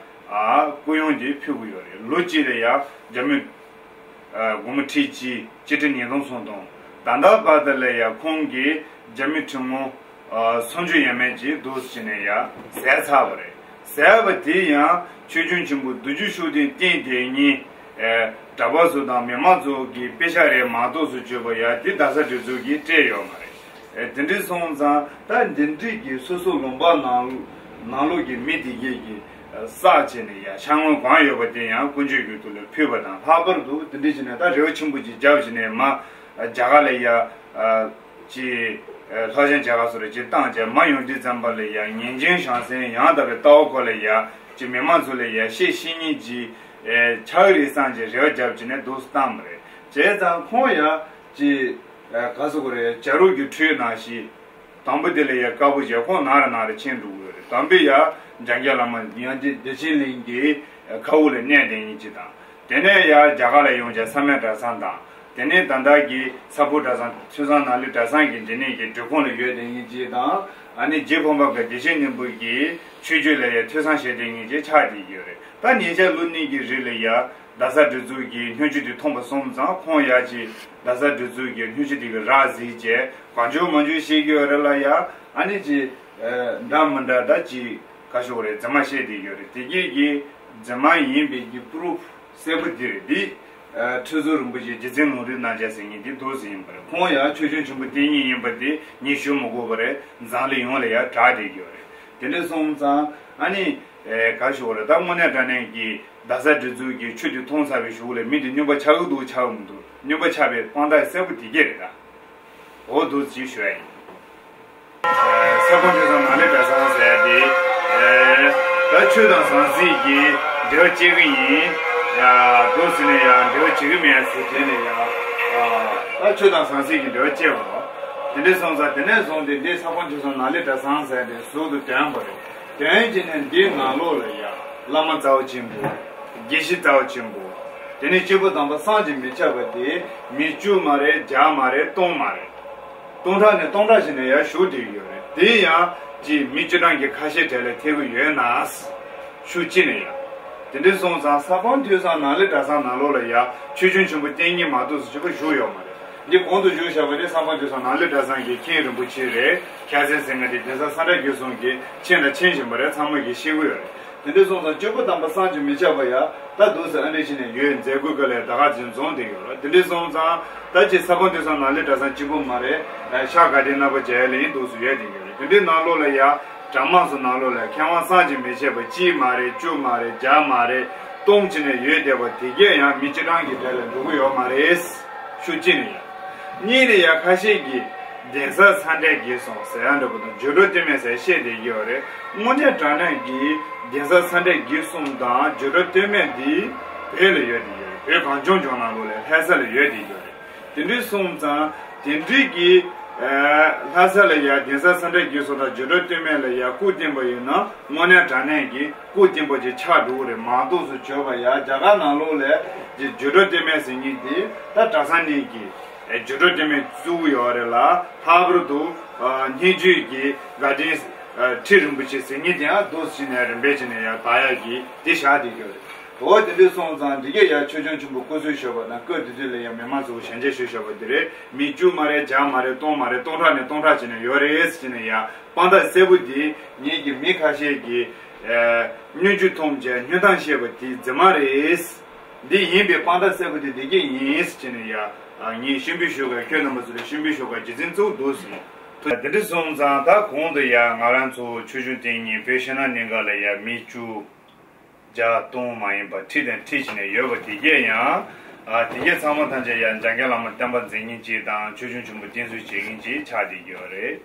ཨ་སྐུ་ཡོན་དེ་ཕུལ་གི་ཡོད་རེད། ལོ་གཅིག་ལ་ཡ་རྒྱ་མི་ཨ་སྒོར་མོ་ཁྲི་གཅིག་སྤྱི་ཁྲི་ཉིས་སྟོང་སུམ་སྟོང་། ད་ལྟ་བར་དུ་ལ་ཡ་ཁོང་གིས་རྒྱ་མི་ཁྲི་ངོ་ཨ་སུམ་ཅུ་ཡས་མས་ཅིག་འདུག་སེ་བྱས་ནས་ཡ་ཟད་ཚར་བ་རེད། ཟད་པ་དེ་ཡང་ཆོས་སྐྱོང་ཆེན་པོ་རྡོ་རྗེ་ཤུགས་ལྡན་བསྟེན་དེ་ཉིད་ཨ་གྲྭ་པ་ཚོ་དང་མི་མང་ཚོ་གི་དཔེ་ཆ་རེད་མ་གཏོགས་སུ་བརྗོད་པ་ཡ་དེ་རྡ་ས་སྒྲིག་འཛུགས་ཀྱིས་སྤྲད་ཡོད་མ་རེད། ཨེ་དེ་འདྲ་སོང་ཙང་ད་འདི་འདྲའི་གི་སོ་སོ་ལུང་པ་ནང་ནང་ལོགས་ཀྱི་མི་དེ་གས་ཀྱི་བསགས་བྱས་ནས་ཡ་ཤ་དངོས་གང་ཡོད་པ་དེ་ཡང་དཀོན་མཆོག་གི་ཐུགས་ལ་ཕུལ་བ་དང་ལྷག་པར་དུ་དེ་འདྲ་བྱས་ནས་ད་རེ་བ་ཆེན་པོ་ཅིག་བརྒྱབ་བྱས་ནས་མ་རྒྱ་གར་ལ་ཡ་ཅི་ལྷ་ཞང་རྒྱ་གར་སོགས་ལ་ཅིག་བཏང་བྱས་མ་ཡོང་དུས་ཙམ་པ་ལ་ཡ་ཉིན་རྒྱུན་བྱང་སེམས་ཡང་དག་པའི་ལྟ་བ་སྐོར་ལ་ཡ་ཅི་མི་མང་ཚོ་ལ་ཡ་བཤད་ཤེས་མཁན་ཅིག་ཆགས་རེད་བསམ་བྱས་རེ་བ་བརྒྱབ་བྱས་ནས་འདུག་སེ་བཏང་བ་རེད། བྱས་ཙང་ཁོང་ཡ་ཅི་ག་ཟེར་དགོས་རེད། བྱ་རོག་གི་ཁྲོད་ནང་བཞིན། དང་པོ་དེ་ལ་ཡ་དཀར་པོ་བཞག་ཁོང་ནང་ར་ནང་ར་ཕྱིན་འགྲོ་གི་ཡོད་རེད། དང་པོ་ཡ་འཇམ་རྒྱལ་བླ་མ་ཡང་དེ་བདེ་ཆེན་གླིང་གི་མཁའ་དབུགས་ལ་གནས་བསྡད་མཁན་ཅིག་དང་། དེ་ནས་ཡ་རྒྱ་གར་ལ་ཡོང་བྱས་བསམ་ཡས་གྲྭ་ཚང་དང་། དེ་ནས་ད་ལྟ་གི་ས་ཕོ་གྲྭ་ཚང་ཐོས་བསམ་ནང་ལུས་གྲྭ་ཚང་གི་འདི་ནས་ཀྱི་འབྲེལ་ཁོངས་ལ་ཡོད་དེ་ཡིན་གཅིག་དང་། ཨ་ནི་རྗེ་ཕོ་བྲང་གི་བདེ་ཆེན་སྙིང་པོ་གི་ཆོས་བརྒྱུད་ལ་ཡང་ཐོས་བསམ་བྱེད་དེ་ཡིན་གཅིག་ཆགས་བསྡད་ཡོད་རེད། ད་ཉེ་ཆར་ལོ་གཉིས་ཀྱི་རིང་ལ་ཡ་རྡ་ས་སྒྲིག་འཛུགས་ཀྱི་སྙན་ཞུ་དེ་མཐོང་པ་སོང་ཙང་ཁོང་ཡ་ཅིག་རྡ་ས་སྒྲིག་འཛུགས་ཀྱི་སྙན་ཞུ་དེ་གི་རག་གཟིགས་བྱས་གང་བྱུང་མང་བྱུང་བཤད་ཀྱི་ཡོད་རེད་ལ་ཡ། ཨ་ནི་ཅིག་འདྲ་མི་འདྲ་ད་ཅིག་ག་ཞོག་རེད། རྫུན་མ་བཤད་བསྡད་ཡོད་རེད། དེ་གས་ཀྱི་རྫུན་མ་ཡིན་པའི་གི་པུ་རུབ་གསལ་པོ་འདི་རེད། འདི་ཁྲི་ཟུར་རིན་པོ་ཆེ་རྗེ་བཙུན་ལུང་རིགས་རྣམ་རྒྱལ་ཟེར་མཁན་འདི་འདུག་ཟེར་ཡིན་པ་རེད། ཁོང་ཡང་ཆོས་སྐྱོང་ཆེན་པོ་བསྟེན་མཁན་ཡིན་པ་འདི་ངས་ཞུ་མི་དགོས་པ་རེད། འཛམ་གླིང་ཡོངས་ལ་ཡང་གྲགས་བསྡད་ཡོད་རེད། དེ་འདྲ་སོང་ཙང་ཨ་ནི་ག་ཞོག་རེད། ད་དངོས་གནས་དྲང་གནས་ཀྱི་རྡ་ས་སྒྲིག་འཛུགས་ཀྱི་ཆོས་འདི་མཐོང་ཚར་བའི་གཞུག་ལ་མི་འདི་སྨྱོན་པ་ཆགས་ཀྱི་འདུག་ཆགས་ཀྱི་མི་འདུག་སྨྱོན་པ་ཆགས་པའི་དཔང་རྟགས་གསལ་པོ་དེ་གས་རེད་ད། འོ་འདུག་ཅེས་ཞུ་ཡ་ཡིན། ས་ཁོངས་ཐོས་བསམ་ནང་ལས་གྲྭ་ཚང་ཟེར་ཡ་དེ། ད་ཆོས་དང་ཟང་ཟིང་གི་འབྲེལ་བ་བཅད་ཀྱི་ཡིན། འདུག་ཟེར་ནས་ཡང་འབྲེལ་བ་བྱེད་ཀྱི་མེད་ཟེར་དྲན་ནས་ཡང་། ད་ཆོས་དང་ཟང་ཟིང་གི་འབྲེལ་བ་བཅད་པ་རེད། དེ་འདྲ་སོང་ཙང་དེ་ནས་བཟུང་སྟེ་འདི་ས་ཁོངས་ཐོས་བསམ་ནང་ལས་གྲྭ་ཚང་ཟེར་ཡ་དེ་ཟུར་དུ་དོན་པ་རེད། དོན་གྱིས་ནི་འདིའི་ནང་ལོགས་ལ་ཡ་བླ་མ་རྩ་བ་ཆེན་པོ། དགེ་བཤེས་རྩ་བ་ཆེན་པོ། དེ་ནས་སྐྱེས་བུ་དམ་པ་བསམ་གྱིས་མི་ཁྱབ་པ་དེ་མི་བཅུ་མ་རེད། བརྒྱ་མ་རེད། སྟོང་མ་རེད། སྟོང་ཕྲག་ནས་སྟོང་ཕྲག་བྱས་ནས་ཡར་ཞུགས་བསྡད་ཡོད་རེད། དེ་ཡང་ཅིག་མི་བཅུ་གྲངས་ཀྱི་ཁ་ཤས་གྲལ་ལ་ཐེབས་ཀྱི་ཡོད་ན། ཤུགས་ཅིག་ནས་ཡང་། དེ་འདྲ་སོང་ཙང་ས་ཁོངས་ཐོས་བསམ་ནང་ལས་གྲྭ་ཚང་ནང་ལོགས་ལ་ཡ་ཆོས་སྐྱོང་ཆེན་པོ་བསྟེན་མཁན་མ་གཏོགས་སུ་གཅིག་པ་བཞུགས་ཡོད་མ་རེད། འདི་གོང་དུ་བཞུགས་བཞག་པ་དེ་ས་ཁོངས་ཐོས་བསམ་ནང་ལས་གྲྭ་ཚང་གི་མཁན་རིན་པོ་ཆེ་རེད། ཁ་སང་ཟེར་མཁན་དེ་གདན་ས་སངས་རྒྱས་གསུང་གི་མཁན་དང་མཁན་གཞོན་པ་རེད། ཚང་མ་གིས་ཤེས་ཀྱི་ཡོད་རེད། དེ་འདྲ་སོང་ཙང་སྐྱེས་བུ་དམ་པ་བསམ་གྱིས་མི་ཁྱབ་པ་ཡ་ད་འདུག་སེ་ཨ་འདྲ་བྱས་ནས་ཡོད། མཛད་སྒོའི་སྐབས་ལ་ད་ག་ཅིག་འཛོམས་བསྡད་ཡོད་རེད། དེ་འདྲ་སོང་ཙང་ད་ཅིག་ས་ཁོངས་ཐོས་བསམ་ནང་ལས་གྲྭ་ཚང་གཅིག་པུ་མ་རེད། ཤར་དགའ་ལྡན་སྣ་བོ་བརྒྱད་ལ་ཡིན་འདུག་སེ་ཡོད་བསྡད་ཡོད་རེད། དེ་འདྲའི་ནང་ལོགས་ལ་ཡ་གྲྭ་མང་ཚོ་ནང་ལོགས་ལ་མཁས་དབང་བསམ་གྱིས་མི་ཁྱབ་པ་གཅིག་མ་རེད། བཅུ་མ་རེད། བརྒྱ་མ་རེད། སྟོང་བྱས་ནས་ཡོད་བསྡད་པ་དེ་གས་ཡང་མི་བཅུ་གྲངས་ཀྱི་གྲལ་ལ་འགྲོ་གི་ཡོད་མ་རེད། ཤུགས་ཅིག་ནས་ཡ། གཉིས་ནས་ཡ་ཁ་ཤས་ཀྱིས་གདན་ས་སངས་རྒྱས་ཀྱི་གསུང་ཟེར་ཡ་འདྲ་པོ་དང་བརྗོད་བྲལ་སྟོད་སྨད་ཟེར་བཤད་བསྡད་ཀྱི་ཡོད་རེད། དངོས་གནས་དྲང་གནས་ཀྱི་གདན་ས་སངས་རྒྱས་ཀྱི་གསུང་དང་བརྗོད་བྲལ་སྟོད་སྨད་འདི་བོད་ལ་ཡོད་བསྡད་ཀྱི་ཡོད་རེད། བོད་གངས་ལྗོངས་ལྗོངས་ནང་ལོགས་ལ་ལྷ་ས་ལ་ཡོད་བསྡད་ཀྱི་ཡོད་རེད། དེ་འདྲའི་སོང་ཙང་དེ་འདྲའི་གི་ལྷ་ས་ལ་ཡ་གདན་ས་སངས་རྒྱས་ཀྱི་གསུང་དང་བརྗོད་བྲལ་སྟོད་སྨད་ལ་ཡ་སྐུ་བསྟན་པ་ཡིན་ན་དངོས་གནས་དྲང་གནས་ཀྱི་སྐུ་བསྟན་པ་ཅིག་ཆགས་འགྲོ་གི་རེད། མ་གཏོགས་སུ་བརྗོད་པ་ཡ་རྒྱ་གར་ནང་ལོགས་ལ་ཅིག་བརྗོད་བྲལ་སྟོད་སྨད་ཟེར་མཁན་དེ་ད་གྲྭ་ཚང་ནས་ཀྱི་བརྗོད་བྲལ་སྟོད་སྨད་བཙུགས་ཡོད་རེད་ལ། ལྷག་པར་དུ་སྙན་བརྒྱུད་ཀྱི་དགའ་ལྡན་ཁྲི་རིན་པོ་ཆེ་ཟེར་མཁན་དེ་ཡང་འདུག་སེ་བྱས་ནས་རིམ་པས་བྱས་ནས་ཡར་དར་ཡག་གི་དེ་བཞག་བསྡད་ཀྱི་ཡོད་རེད། འོ་དེ་འདྲ་སོང་ཙང་འདི་གས་ཡར་ཆོས་སྐྱོང་ཆེན་པོ་སྐུ་གསོལ་ཞུས་པ་དང་སྐབས་དེ་དུས་ལ་ཡང་མི་མང་ཚོ་ཞལ་མཇལ་ཞུས་བཞག་པ་དེ་རེད། མི་བཅུ་མ་རེད། བརྒྱ་མ་རེད། སྟོང་མ་རེད། སྟོང་ཕྲག་ནས་སྟོང་ཕྲག་བྱས་ནས་ཡོད་རེད་ཟེར་ནས་ཡང་དཔང་རྟགས་གསལ་པོ་དེ་ངེད་ཀྱི་མི་ཁ་ཤས་ཀྱིས་སྙན་ཞུ་མཐོང་བྱས་སྙན་ཐང་བཤད་པ་དེ་རྫུན་མ་རེད། འདི་ཡིན་པའི་དཔང་རྟགས་གསལ་པོ་དེ་འདི་གས་ཡིན་ཟེར་ནས་ཡང་ངས་ཤུགས་འབུལ་ཞུ་ག་ཁྱོད་རྣམ་པ་ཚོ་ལ་ཤུགས་འབུལ་ཞུ་ག་རྒྱུ་མཚན་གཙོ་བོ་འདུག་ཟེར། དེ་འདྲ་སོང་ཙང་ད་གོང་དུ་ཡང་ང་རང་ཚོ་ཆོས་སྐྱོང་བསྟེན་མཁན་བོད་ཤིང་ནགས་གླིང་ག་ལ་ཡང་མི་བཅུ། བརྒྱ་སྟོང་མ་ཡིན་པ་ཁྲི་དང་ཁྲི་བྱས་ནས་ཡོད་པ་དེ་གས་ཡང་། ཨ་དེ་གས་ཚང་མ་ཐམས་ཅད་ཡང་འཇམ་མགོན་བླ་མ་བསྟན་པ་འཛིན་མཁན་གཅིག་དང་ཆོས་སྐྱོང་ཆེན་པོ་བསྟེན་གསོལ་བྱེད་མཁན་གཅིག་ཆགས་བསྡད་ཀྱི་ཡོད་རེད།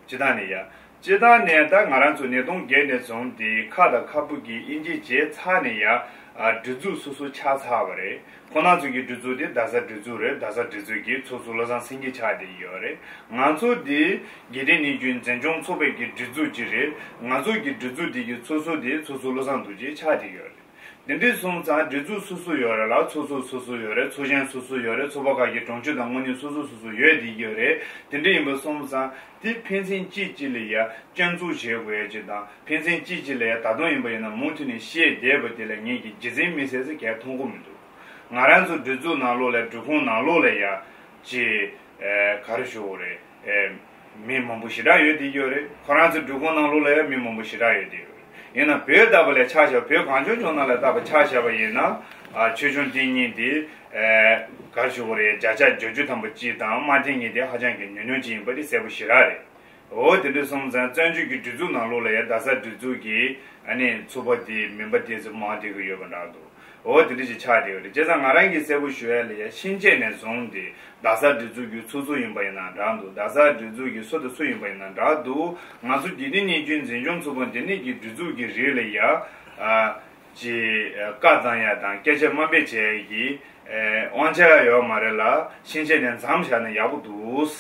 སྤྱིར་བཏང་ནས་ཡང་། སྤྱིར་བཏང་ནས་ད་ང་རང་ཚོ་ཉིས་སྟོང་བརྒྱད་ནས་བཟུང་སྟེ་ཁ་དང་ཁ་སྤུ་གི་དབྱེ་འབྱེད་བྱས་ཚར་ནས་ཡང་། ཨ་སྒྲིག་འཛུགས་སོ་སོ་ཆགས་ཚར་བ་རེད། ཁོང་རྣམ་ཚོ་གི་སྒྲིག་འཛུགས་དེ་རྡ་ས་སྒྲིག་འཛུགས་རེད། རྡ་ས་སྒྲིག་འཛུགས་ཀྱི་ཚོགས་གཙོ་བློ་བཟང་སེང་གེ་ཆགས་བསྡད་ཀྱི་ཡོད་རེད། ང་ཚོ་དེ་དགེ་ལྡན་གཉིས་བརྒྱུད་འཛིན་སྐྱོང་ཚོགས་པའི་གི་སྒྲིག་འཛུགས་ཅིག་རེད། ང་ཚོ་གི་སྒྲིག་འཛུགས་དེ་གི་ཚོགས་གཙོ་དེ་ཚོགས་གཙོ་བློ་བཟང་རྡོ་རྗེ་ཆགས་བསྡད་ཀྱི་ཡོད་རེད། དེ་འདྲ་སོང་ཙང་སྒྲིག་འཛུགས་སོ་སོ་ཡོད་རེད་ལ། ཚོགས་གཙོ་སོ་སོ་ཡོད་རེད། ཚོགས་གཞོན་སོ་སོ་ཡོད་རེད། ཚོགས་པ་ཁག་གི་དྲུང་ཆེ་དང་དངོས་གནས་སོ་སོ་སོ་སོ་ཡོད་བསྡད་ཀྱི་ཡོད་རེད། དེ་འདྲ་ཡིན་པ་སོང་ཙང་དེ་ཕན་ཚུན་གཅིག་གཅིག་ལ་ཡ་སྐྱོན་འཛུགས་བྱེད་དགོས་ཡ་ཅིག་དང་། ཕན་ཚུན་གཅིག་གཅིག་ལ་ཡ་ད་དུང་ཡིན་པ་ཡིན་ན་མུ་མཐུད་ནས་བཤད་བསྡད་པ་དེ་ལ་ངེད་ཀྱི་རྒྱུ་མཚན་མི་སྲིད་ཟེར་གང་ཡང་མཐོང་གི་མི་འདུག་ང་རང་ཚོ་སྒྲིག་འཛུགས་ནང་ལོགས་ལ་སྒྲིག་ཁོངས་ནང་ལོགས་ལ་ཡ་ཅིག་ཨེ་ག་རེ་ཞུ་དགོས་རེད། ཨེ་མི་མང་པོ་ཞེ་དྲག་ཡོད་བསྡད་ཀྱི་ཡོད་རེད། ཁོ་རང་ཚོ་སྒྲིག་ཁོངས་ནང་ལོགས་ལ་ཡ་མི་མང་པོ་ཞེ་དྲག་ཡོད་བསྡད་ཡོད་རེད། ཡིན་ན་བོད་ལྟ་བུ་ལ་ཆ་བཞག་བོད་གངས་ལྗོངས་ལྗོངས་ནང་ལ་ལྟ་བུ་ཆ་བཞག་པ་ཡིན་ན། ཨ་ཆོས་སྐྱོང་བསྟེན་མཁན་དེ་ཨེ་ག་རེ་ཞུ་དགོས་རེད། བརྒྱ་ཆ་བརྒྱད་ཅུ་ཐམ་པ་གཅིག་དང་མ་བསྟེན་མཁན་དེ་ཧ་ཅང་གི་ཉུང་ཉུང་ཅིག་ཡིན་པ་དེ་གསལ་པོ་ཞེ་དྲག་རེད། འོ་དེ་འདྲ་སོང་ཙང་བཙན་བྱོལ་གྱི་སྒྲིག་འཛུགས་ནང་ལོགས་ལ་ཡ་རྡ་ས་སྒྲིག་འཛུགས་ཀྱི་ཨ་ནི་ཚོགས་པ་དེ་མིན་པ་དེ་ཚོ་མང་བསྡད་ཀྱི་ཡོད་པ་འདྲ་འདུག་འོ་དེ་འདྲ་ཞིག་ཆགས་བསྡད་ཡོད་རེད། བྱས་ཙང་ང་རང་གིས་གསལ་པོ་ཞུ་ཡ་ལ་ཡ་ཕྱིན་ཆད་ནས་བཟུང་སྟེ་རྡ་ས་སྒྲིག་འཛུགས་ཀྱི་ཚོགས་གཙོ་ཡིན་པ་ཡིན་ན་འདྲ་འདུག་རྡ་ས་སྒྲིག་འཛུགས་ཀྱི་སུ་དང་སུ་ཡིན་པ་ཡིན་ན་འདྲ་འདུག་ང་ཚོ་དགེ་ལྡན་གཉིས་བརྒྱུད་འཛིན་སྐྱོང་ཚོགས་པ་འདི་ནས་ཀྱི་སྒྲིག་འཛུགས་ཀྱི་རིགས་ལ་ཡ་ཨ་ཅིག་བཀའ་བཏང་ཡ་དང་སྐད་ཆ་དམའ་འབེབས་བྱེད་ཡ་གི་ཨ་དབང་ཆ་ཡོད་མ་རེད་ལ། ཕྱིན་ཆད་ནས་མཚམས་བཞག་ན་ཡག་པོ་འདུག་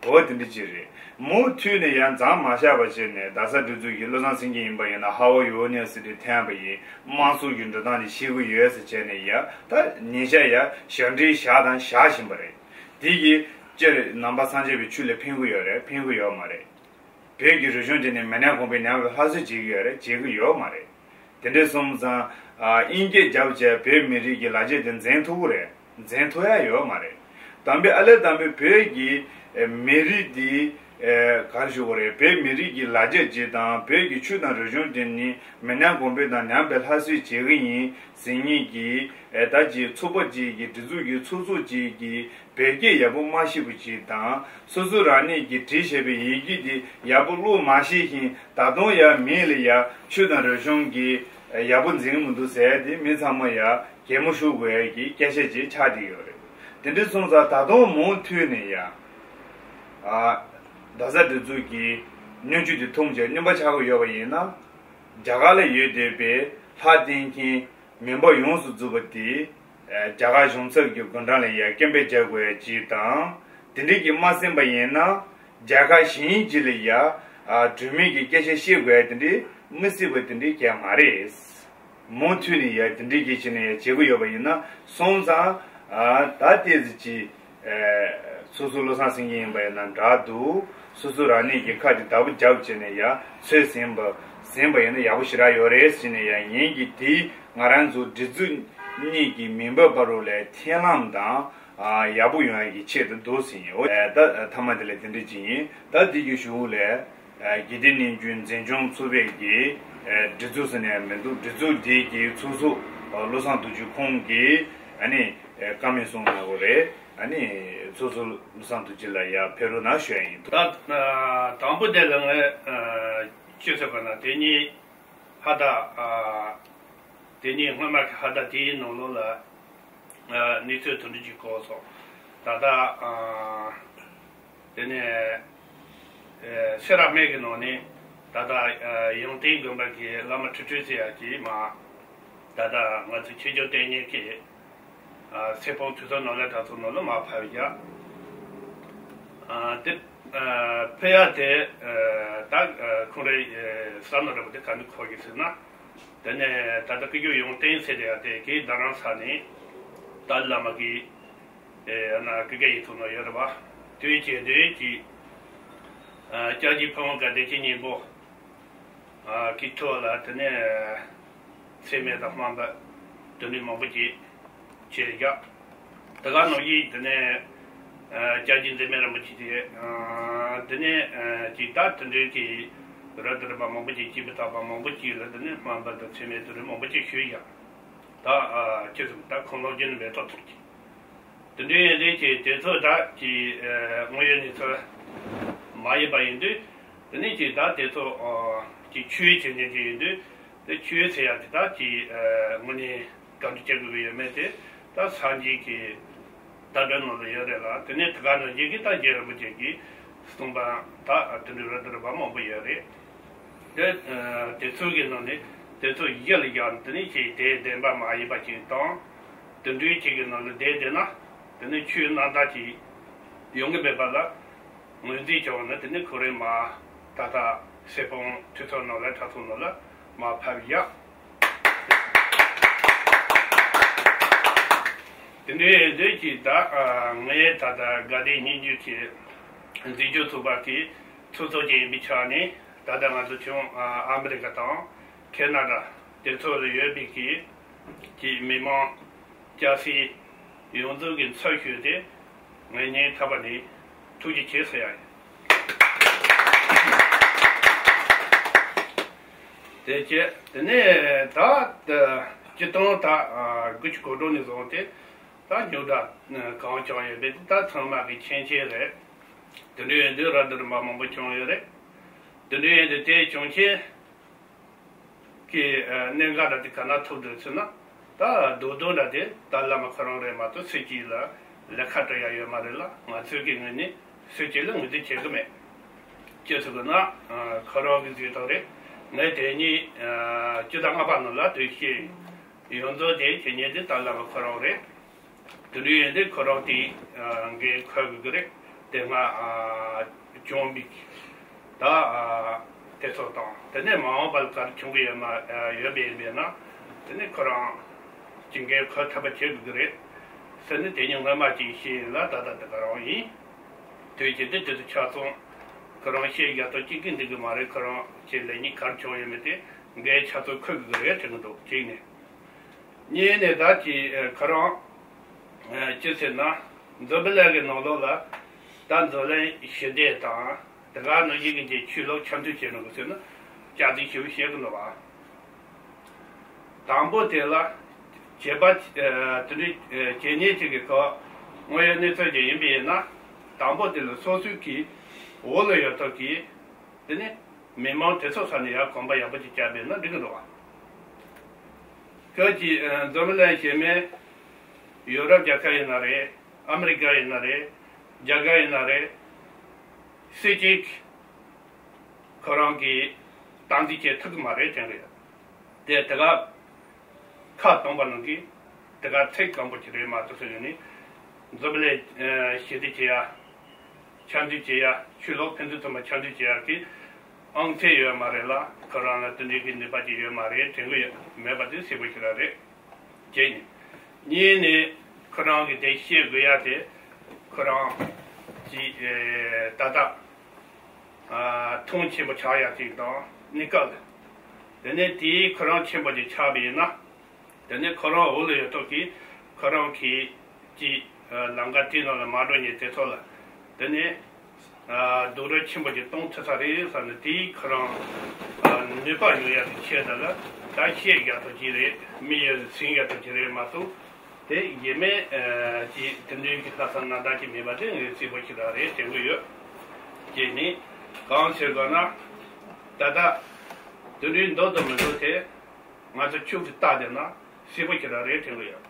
འོ་དེ་འདྲ་ཅིག་རེད། མུ་མཐུད་ནས་ཡང་མཚམས་མ་བཞག་པ་བྱས་ནས། རྡ་ས་སྒྲིག་འཛུགས་ཀྱིས་བློ་བཟང་སེང་གེ་ཡིན་པ་ཡིན་ན་ཧ་ཝ་ཡུ་ནི་ཝར་སི་ཊི་འཐེན་པ་ཡིན། དམངས་གཙོ་གི་འགྲོ་སྟངས་དེ་ཤེས་ཀྱི་ཡོད་ཟེར་བྱས་ནས་ཡ། ད་ཉིན་ཞག་ཡ་ཞབས་འདྲེན་བཞག་དང་བཞག་བཞིན་པ་རེད། དེ་གིས་སྤྱིར་ནང་པ་སངས་རྒྱས་པའི་ཆོས་ལ་ཕན་གྱི་ཡོད་རེད། ཕན་གྱི་ཡོད་མ་རེད། བོད་ཀྱི་རིག་གཞུང་དེ་ནི་མི་ནག་གོང་འཕེལ་ནང་ལ་སླར་གསོ་བྱེད་ཀྱི་ཡོད་རེད། བྱེད་ཀྱི་ཡོད་མ་རེད། དེ་འདྲ་སོང་ཙང་། ཨ། དབྱིན་སྐད་རྒྱབ་བྱས་བོད་མི་རིགས་ཀྱི་ལ་རྒྱ་དེ་འཛིན་ཐུབ་ཀྱི་རེད། འཛིན་ཐུབ་ཡ་ཡོད་མ་རེད། དམ་པའི་ཨ་ལས། དམ་པའི་བོད་ཀྱི་ཨེ་མི་རིགས་འདི་ཨེ་ག་རེ་ཞུ་དགོས་རེད། བོད་མི་རིགས་ཀྱི་ལ་རྒྱ་ཅིག་དང་བོད་ཀྱི་ཆོས་དང་རིག་གཞུང་དེ་ནི་མི་ནག་གོང་འཕེལ་དང་ནང་པའི་སླར་གསོ་བྱེད་ཀྱི་ཡིན་ཟེར་མཁན་གྱི་ཨེ་ད་ཅིག་ཚོགས་པ་ཅིག་གི། སྒྲིག་འཛུགས་ཀྱི་ཚོགས་གཙོ་ཅིག་གིས་བོད་སྐད་ཡག་པོ་མ་ཤེས་པ་ཅིག་དང་། སོ་སོ་རང་ཉིད་ཀྱིས་བྲིས་བཞག་པའི་ཡི་གེ་དེ་ཡག་པོ་ཀློག་མ་ཤེས་ཤིང་། ད་དུང་ཡང་མི་ལ་ཡ་ཆོས་དང་རིག་གཞུང་གི་ཡག་པོ་འཛིན་གྱི་མི་འདུག་ཟེར་ཏེ། མི་ཚང་མ་ཡ་གད་མོ་ཤོར་དགོས་ཡ་གི་སྐད་ཆ་ཅིག་ཆགས་བསྡད་ཡོད་རེད། དེ་འདྲ་སོང་ཙང་ད་དུང་མུ་མཐུད་ནས་ཡ། ཨ། རྡ་ས་སྒྲིག་འཛུགས་ཀྱིས་སྣོད་བཅུད་དེ་འཐུང་བྱས་སྨྱོན་པ་ཆགས་ཀྱི་ཡོད་པ་ཡིན་ན། རྒྱ་གར་ལ་ཡོད་བསྡད་པའི་ལྷ་བསྟེན་མཁན་མུན་པ་ཡོངས་སུ་རྫོགས་པ་དེ། ཨ། རྒྱ་གར་གཞུང་ཚབ་ཀྱི་སྒོ་འགྲམ་ལ་ཡ་སྐད་འབོད་རྒྱག་དགོས་ཡ་ཅིག་དང་། དེ་འདྲ་གིས་མ་ཟིན་པ་ཡིན་ན། རྒྱལ་ཁབ་གཞན་ཅིག་ལ་ཡ། ཨ། གྲོས་མོལ་གྱི་སྐད་ཆ་བཤད་དགོས་ཡ་དེ་འདྲ་མི་སྲིད་པ་དེ་འདྲ་གང་ཡང་མ་རེད། མུ་མཐུད་ནས་ཡ་དེ་འདྲ་གི་བྱས་ནས་ཡ་བྱེད་ཀྱི་ཡོད་པ་ཡིན་ན། སོང་ཙང་། ཨ། ད་ལྟའི་ཟིག་ཅིག་ཨ། སོ་སོ་བློ་བཟང་སེང་གེ་ཡིན་པ་ཡིན་ན་འདྲ་འདུག་སོ་སོ་རང་ཉིད་ཀྱི་ཁ་དེ་བདག་པོ་རྒྱབ་བྱས་ནས་ཡ་ཚོད་ཟིན་པ་ཟིན་པ་ཡིན་ན་ཡག་པོ་ཞེ་དྲག་ཡོད་རེད་ཟེར་ནས། ཡ་ངེད་ཀྱིས་དེ་ང་རང་ཚོ་སྒྲིག་འཛུགས་གཉིས་ཀྱི་མི་འབོར་བ་རུ་ལ་འཐེན་ལམ་དང་། ཨ། ཡག་པོ་ཡོང་ཡ་གི་ཆེད་དུ་འདུག་ཟེར་ཡིན། འོ། ཨ། ད་མཐའ་མ་དེ་ལ་དེ་འདྲ་ཅིག་ཡིན། ད་དེ་གི་གཞུག་ལ། ཨ། དགེ་ལྡན་གནས་འགྱུར་འཛིན་སྐྱོང་ཚོགས་པའི་གི། ཨ། སྒྲིག་འཛུགས་ཟེར་ནས་མི་འདུག་སྒྲིག་འཛུགས་དེ་གི་ཚོགས་གཙོ་བློ་བཟང་རྡོ་རྗེ་ཁོང་གིས། ཨ་ནི། ཨ། བཀའ་མོལ་གསུང་གནང་དགོས་རེད། ཨ་ནི། ཚོགས་གཙོ་བློ་བཟང་རྡོ་རྗེ་ལགས་ཡར་ཕེབས་རོགས་གནང་ཞུ་ཡ་ཡིན། ད། ཨ། དང་པོ་དེ་ལ་ངས། ཨ། ཅི་ཟེར་བ་ན། དེ་ཉིད་ཕ་ད། ཨ། དེ་ཉིད་སྔོན་མ་གི་ཕ་ད་དེའི་ནང་ལོགས་ལ། ཨ། གནས་ཚུལ་དེ་འདྲ་ཅིག་གོ་སོང་། ད་ལྟ། ཨ། དེ་ནས། ཨ། སེ་ར་སྨད་ཀྱི་ནང་ནས་ད་ལྟ། ཨ། ཡང་སྟེང་དགོན་པ་གི་བླ་མ་ཁྲི་ཁྲོད་ཟེར་ཡ་གིས་མར་ད་ལྟ་ང་ཚོ་ཆོས་རྒྱལ་དོན་གཉེར་གྱི། ཨ། ཚེ་སྤོང་ཐོས་བསམ་ནོར་ལྷ་གྲྭ་ཚང་ནང་ལ་མར་ཕབ་བཞག་ཨ། དེ། ཨ། ཕུད་ཡ་དེ། ཨ། ད། ཨ། ཁོང་རའི། ཨ། ས་ནོར་ར་བ་དེ་ག་ནས་འཁོར་གི་ཟེར་ན། དེ་ནས་ད་ལྟ་སྐུ་ཞབས་ཡང་སྟེང་ཟེར་ཡ་དེ་གིས་རྡ་རམ་ས་ནས་ཏཱ་ལའི་བླ་མ་གི། ཨ། ན་སྐུ་སྒེར་ཡིག་ཚང་ནང་ཡོད་རེད་པ། དེའི་རྗེས་ཟློས་ཀྱི། ཨ། སྐྱབས་རྗེ་ཕ་བོང་ཁ་བདེ་ཆེན་སྙིང་པོ། ཨ། གི་ཐོག་ལ་དེ་ནས། ཚད་མེད་དང་སྨན་པ་དེ་འདྲ་མང་པོ་ཅིག་བྱས་བཞག་དེ་ག་ནང་བཞིན་དེ་ནས། ཨ། སྐྱབས་རྗེ་འཛད་མེད་རིན་པོ་ཆེ་དེ། ཨ། དེ་ནས། ཨ། ཅིག་ད་དེ་འདྲའི་གི་རབ་ཏུ་རིམ་པ་མང་པོ་ཅིག་སྐྱེས་བུ་དམ་པ་མང་པོ་ཅིག་ལ་དེ་ནས་སྨན་པ་དང་ཚད་མེད་དེ་འདྲ་མང་པོ་ཅིག་ཞུས་བཞག་ད། ཨ། ཅི་ཟེར། ད་ཁོང་ལོ་རྒྱུས་ནི་མེད་ཐོག་ཐུག་ཅིག་དེ་འདྲའི་ཡིན་དུས་ཀྱི་དེ་ཚོ་ད་ཀྱི། ཨ། དངོས་ཡོད་གནས་ཚུལ་མ་ཡིན་པ་ཡིན་དུས། དེ་ནས་ཀྱི་ད་དེ་ཚོ། ཨ། ཀྱི་ཆོས་བྱེད་མཁན་ཅིག་ཡིན་དུས། དེ་ཆོས་ཟེར་ཡ་དེ་ད་ཀྱི། ཨ། དངོས་གནས་ག་འདྲ་བྱེད་དགོས་ཀྱི་ཡོད་མེད་དེ་ད་སངས་རྒྱས་ཀྱི་བརྡ་སྤྲོད་ནང་ལ་ཡོད་རེད་ལ། དེ་ནས་དེ་ག་ནང་བཞིན་གྱི་ད་རྗེ་རིན་པོ་ཆེ་གིས་གསུངས་པ་ད་དེ་འདྲའི་རབ་ཏུ་རིམ་པ་མང་པོ་ཡོད་རེད། དེ། ཨ། དེ་ཚོ་གི་ནང་ནས་དེ་ཚོ་གཞི་ལ་བཞག་ནས་དེ་ནས་ཀྱི་དེ་བདེན་པ་མ་ཡིན་པ་ཅིག་དང་། དེ་འདྲའི་ཅིག་གི་ནང་ལ་བསྡད་བསྡད་ན། དེ་ནས་ཆོས་རྣམ་དག་ཅིག་ཡོང་གི་མེད་པ་ལ་ངོས་འཛིན་བྱུང་བ་ན། དེ་ནས་ཁོ་རང་མར་ད་ལྟ་ཚེ་སྤོང་ཐོས་བསམ་ནོར་ལྷ་གྲྭ་ཚང་ནང་ལ་མར་ཕབ་བཞག་དེ་འདྲའི་ཡིན་དུས་ཀྱི་ད། ཨ། ངས་ད་ལྟ་དགའ་ལྡན་སྙན་བརྒྱུད་ཀྱི་འཛིན་སྐྱོང་ཚོགས་པ་གི་ཚོགས་གཙོ་ཅིག་ཡིན་པའི་ཆ་ནས། ད་ལྟ་ང་ཚོ་བྱང་ཨ་མི་རི་ཀ་དང་ཁེ་ན་ཌ་དེ་ཚོ་ལ་ཡོད་པའི་གི་གི་མི་མང་སྐྱ་སེར་ཡོངས་རྫོགས་ཀྱི་ཚབ་ཞུས་ཏེ་ངས་སྙིང་ཐག་པ་ནས་ཐུགས་རྗེ་ཆེ་ཟེར་ཡ་ཡིན། དེ་རྗེས་དེ་ནས་ད་སྤྱིར་བཏང་ད་དགུ་བཅུ་གོ་དྲུག་ནས་བཟུང་སྟེ་ད་རྙོག་དྲ་གང་བྱུང་ཡོད་པས། ད་ཚང་མ་གི་མཁྱེན་མཁྱེན་རེད། དེ་འདྲ་ཡིན་དུས་རབ་ཏུ་རིམ་པ་མང་པོ་བྱུང་ཡོད་རེད། དེ་འདྲ་ཡིན་དུས་དེའི་བྱུང་རྐྱེན་གྱི་གནད་འགག་འདྲ་དེ་ག་ན་ཐུག་འདུག་ཟེར་ན། ད་རྡོག་རྡོག་འདྲ་དེ་ཏཱ་ལའི་བླ་མ་ཁོ་རང་རེད་མ་གཏོགས་སུ་གཅིག་ལ་ལས་ཀ་སྤྲད་ཡ་ཡོད་མ་རེད་ལ། ང་ཚོའི་གི་ངོས་ནས་སུ་གཅིག་ལ་ངོས་འཛིན་བྱེད་གི་མེད། ཅི་ཟེར་གི་ན། ཁོ་རང་གི་གཟིགས་སྟངས་རེད། ངས་དེ་ཉིད་སྤྱི་ཟླ་ལྔ་པ་ནང་ལ་དུས་ཤེས་ཡོངས་རྫོགས་དེ་ཁྱེད་ཉིད་དེ་ཏཱ་ལའི་བླ་མ་ཁོ་རང་རེད། དེ་འདྲ་ཡིན་དུས་ཁོ་རང་དེ་འགན་འཁུར་དགོས་ཀྱི་རེད། དེ་སྔ་ བྱུང་བའི་ད་དེ་ཚོ་དང་དེ་ནས་མ་འོངས་པར་ག་རེ་བྱུང་གི་ཡོད་མ་ཡོད་པ་ཡིན་པས་ན། དེ་ནས་ཁོ་རང་ཅི་འགན་འཁུར་ཐུབ་པ་བྱེད་དགོས་ཀྱི་རེད། ཟེར་ནས་དེ་ཉིན་སྔོན་མ་ཅིག་བཤད་ཡིན་ལ། ད་ལྟ་དེ་ག་རང་ཡིན། དུས་ཀྱི་དེ་དུས་སུ་ཆ་ཚང་ཁོ་རང་བཤད་རྒྱ་ཐོག་གཅིག་གིས་འགྲིག་གི་མ་རེད། ཁོ་རང་ཆེད་ལས་ཉིན་གར་བྱུང་ཡོད་མེད་དེ་འགན་ཆ་ཚང་འཁུར་དགོས་ཀྱི་རེད་དྲན་གྱི་འདུག་གཅིག་ནས། གཉིས་ནས་ད་ཅི་ཁོ་རང་ཅི་ཟེར་ན། འཛམ་བུ་གླིང་གི་ནང་ལོགས་ལ་ད་འཛམ་གླིང་ཞི་བདེ་དང་དེ་ག་ནང་བཞིན་གྱི་ཆོས་ལུགས་འཆམ་མཐུན་བྱེད་རོགས་ཟེར་ན་སྐྱག་རྫུན་ཞིག་བཤད་གི་འདུག་བ། དང་པོ་དེ་ལ་བྱེད་པ་དེ་འདྲའི་བྱེད་ཉེན་ཅིག་གི་སྐབས་དངོས་ཡོད་གནས་ཚུལ་ཅིག་ཡིན་པ་ཡིན་ན། དང་པོ་དེ་ལ་སོ་སོའི་གི་འོག་ལ་ཡོད་ཐབས་ཀྱི་དེ་ནི་མི་མང་དེ་ཚོ་ས་ནས་ཡར་གོམ་པ་ཡག་པོ་ཅིག་བརྒྱབ་པས་ན་འགྲིག་གི་འདུག་བ། སྐབས་ཀྱི་འཛམ་བུ་གླིང་གཞན་མའི་ཡུ་རོབ་རྒྱལ་ཁབ་ཡིན་ན་རེད། ཨ་མི་རི་ཀ་ཡིན་ན་རེད། རྒྱ་གར་ཡིན་ན་རེད། སྲིད་ཇུས་ཁོ་རང་གིས་སྟངས་འཛིན་བྱེད་ཐུབ་ཀྱི་མ་རེད་དྲན་གི་ཡོད། དེ་དེ་ག་ཁ་སྟོང་པ་ནང་གི་དེ་ག་ཚིག་སྐམ་པོ་ཅིག་རེད་མ་གཏོགས། སོ་ཡོད་ནི་འཛམ་བུ་གླིང་ཞི་བདེ་བྱེད་ཡ། འཆམ་མཐུན་བྱེད་ཡ། ཆོས་ལུགས་ཕན་ཚུན་ཚང་མ་འཆམ་མཐུན་བྱེད་ཡ་གི་ཨང་ཚད་ཡོད་མ་རེད་ལ། ཁོ་རང་ལ་དེ་འདྲའི་གི་ནུས་པ་ཅིག་ཡོད་མ་རེད་དྲན་གི་ཡོད། མེད་པ་དེ་གསལ་པོ་ཞིག་ར་རེད། གཅིག་ནས། གཉིས་ནས་ཁོ་རང་གི་དེ་བཤད་དགོས་ཡ་དེ་ཁོ་རང་གི་ད་ལྟ་མཐོང་ཆེན་པོ་ཆགས་ཡ་ཅིག་དང་གནས་སྐབས་ལ། དེ་ནས་དེའི་ཁོ་རང་ཆེན་པོ་ཅིག་ཆགས་པ་ཡིན་ན། དེ་ནས་ཁོ་རང་འོག་ལ་ཡོད་ཐོག་གི་ཁོ་རང་གི་ཅིག་ལམ་ཁ་དེའི་ནང་ལ་མ་འགྲོ་མཁན་དེ་ཚོ་ལ། དེ་ནས་སྡུག་རུས་ཆེན་པོ་ཅིག་གཏོང་ཐུབ་ས་རེད་བསམ་ནས། དེའི་ཁོ་རང་ནུས་པ་ཡོད་ཡ་གི་ཆེད་དུ་ལ་ད་བཤད་རྒྱ་ཐོག་ཅིག་རེད། མི་ཡོད་ཟིན་རྒྱ་ཐོག་ཅིག་རེད་མ་གཏོགས། དེ་ཡེ་མེད་ཀྱི་དེ་འདྲའི་གི་ལྷག་བསམ་རྣམ་དག་ཅིག་མེད་པ་དེ་ངས་གསལ་པོ་ཞིག་རང་རེད་དྲན་གི་ཡོད། ཅེས་ནི་གང་ཟེར་དགོས་ན། ད་ལྟ་དེ་འདྲའི་འདུག་དང་མི་འདུག་དེ་ང་ཚོ་ཕྱུགས་ཀྱི་རྟགས་དེ་ན་གསལ་པོ་ཞིག་རང་རེད་དྲན་གི་ཡོད།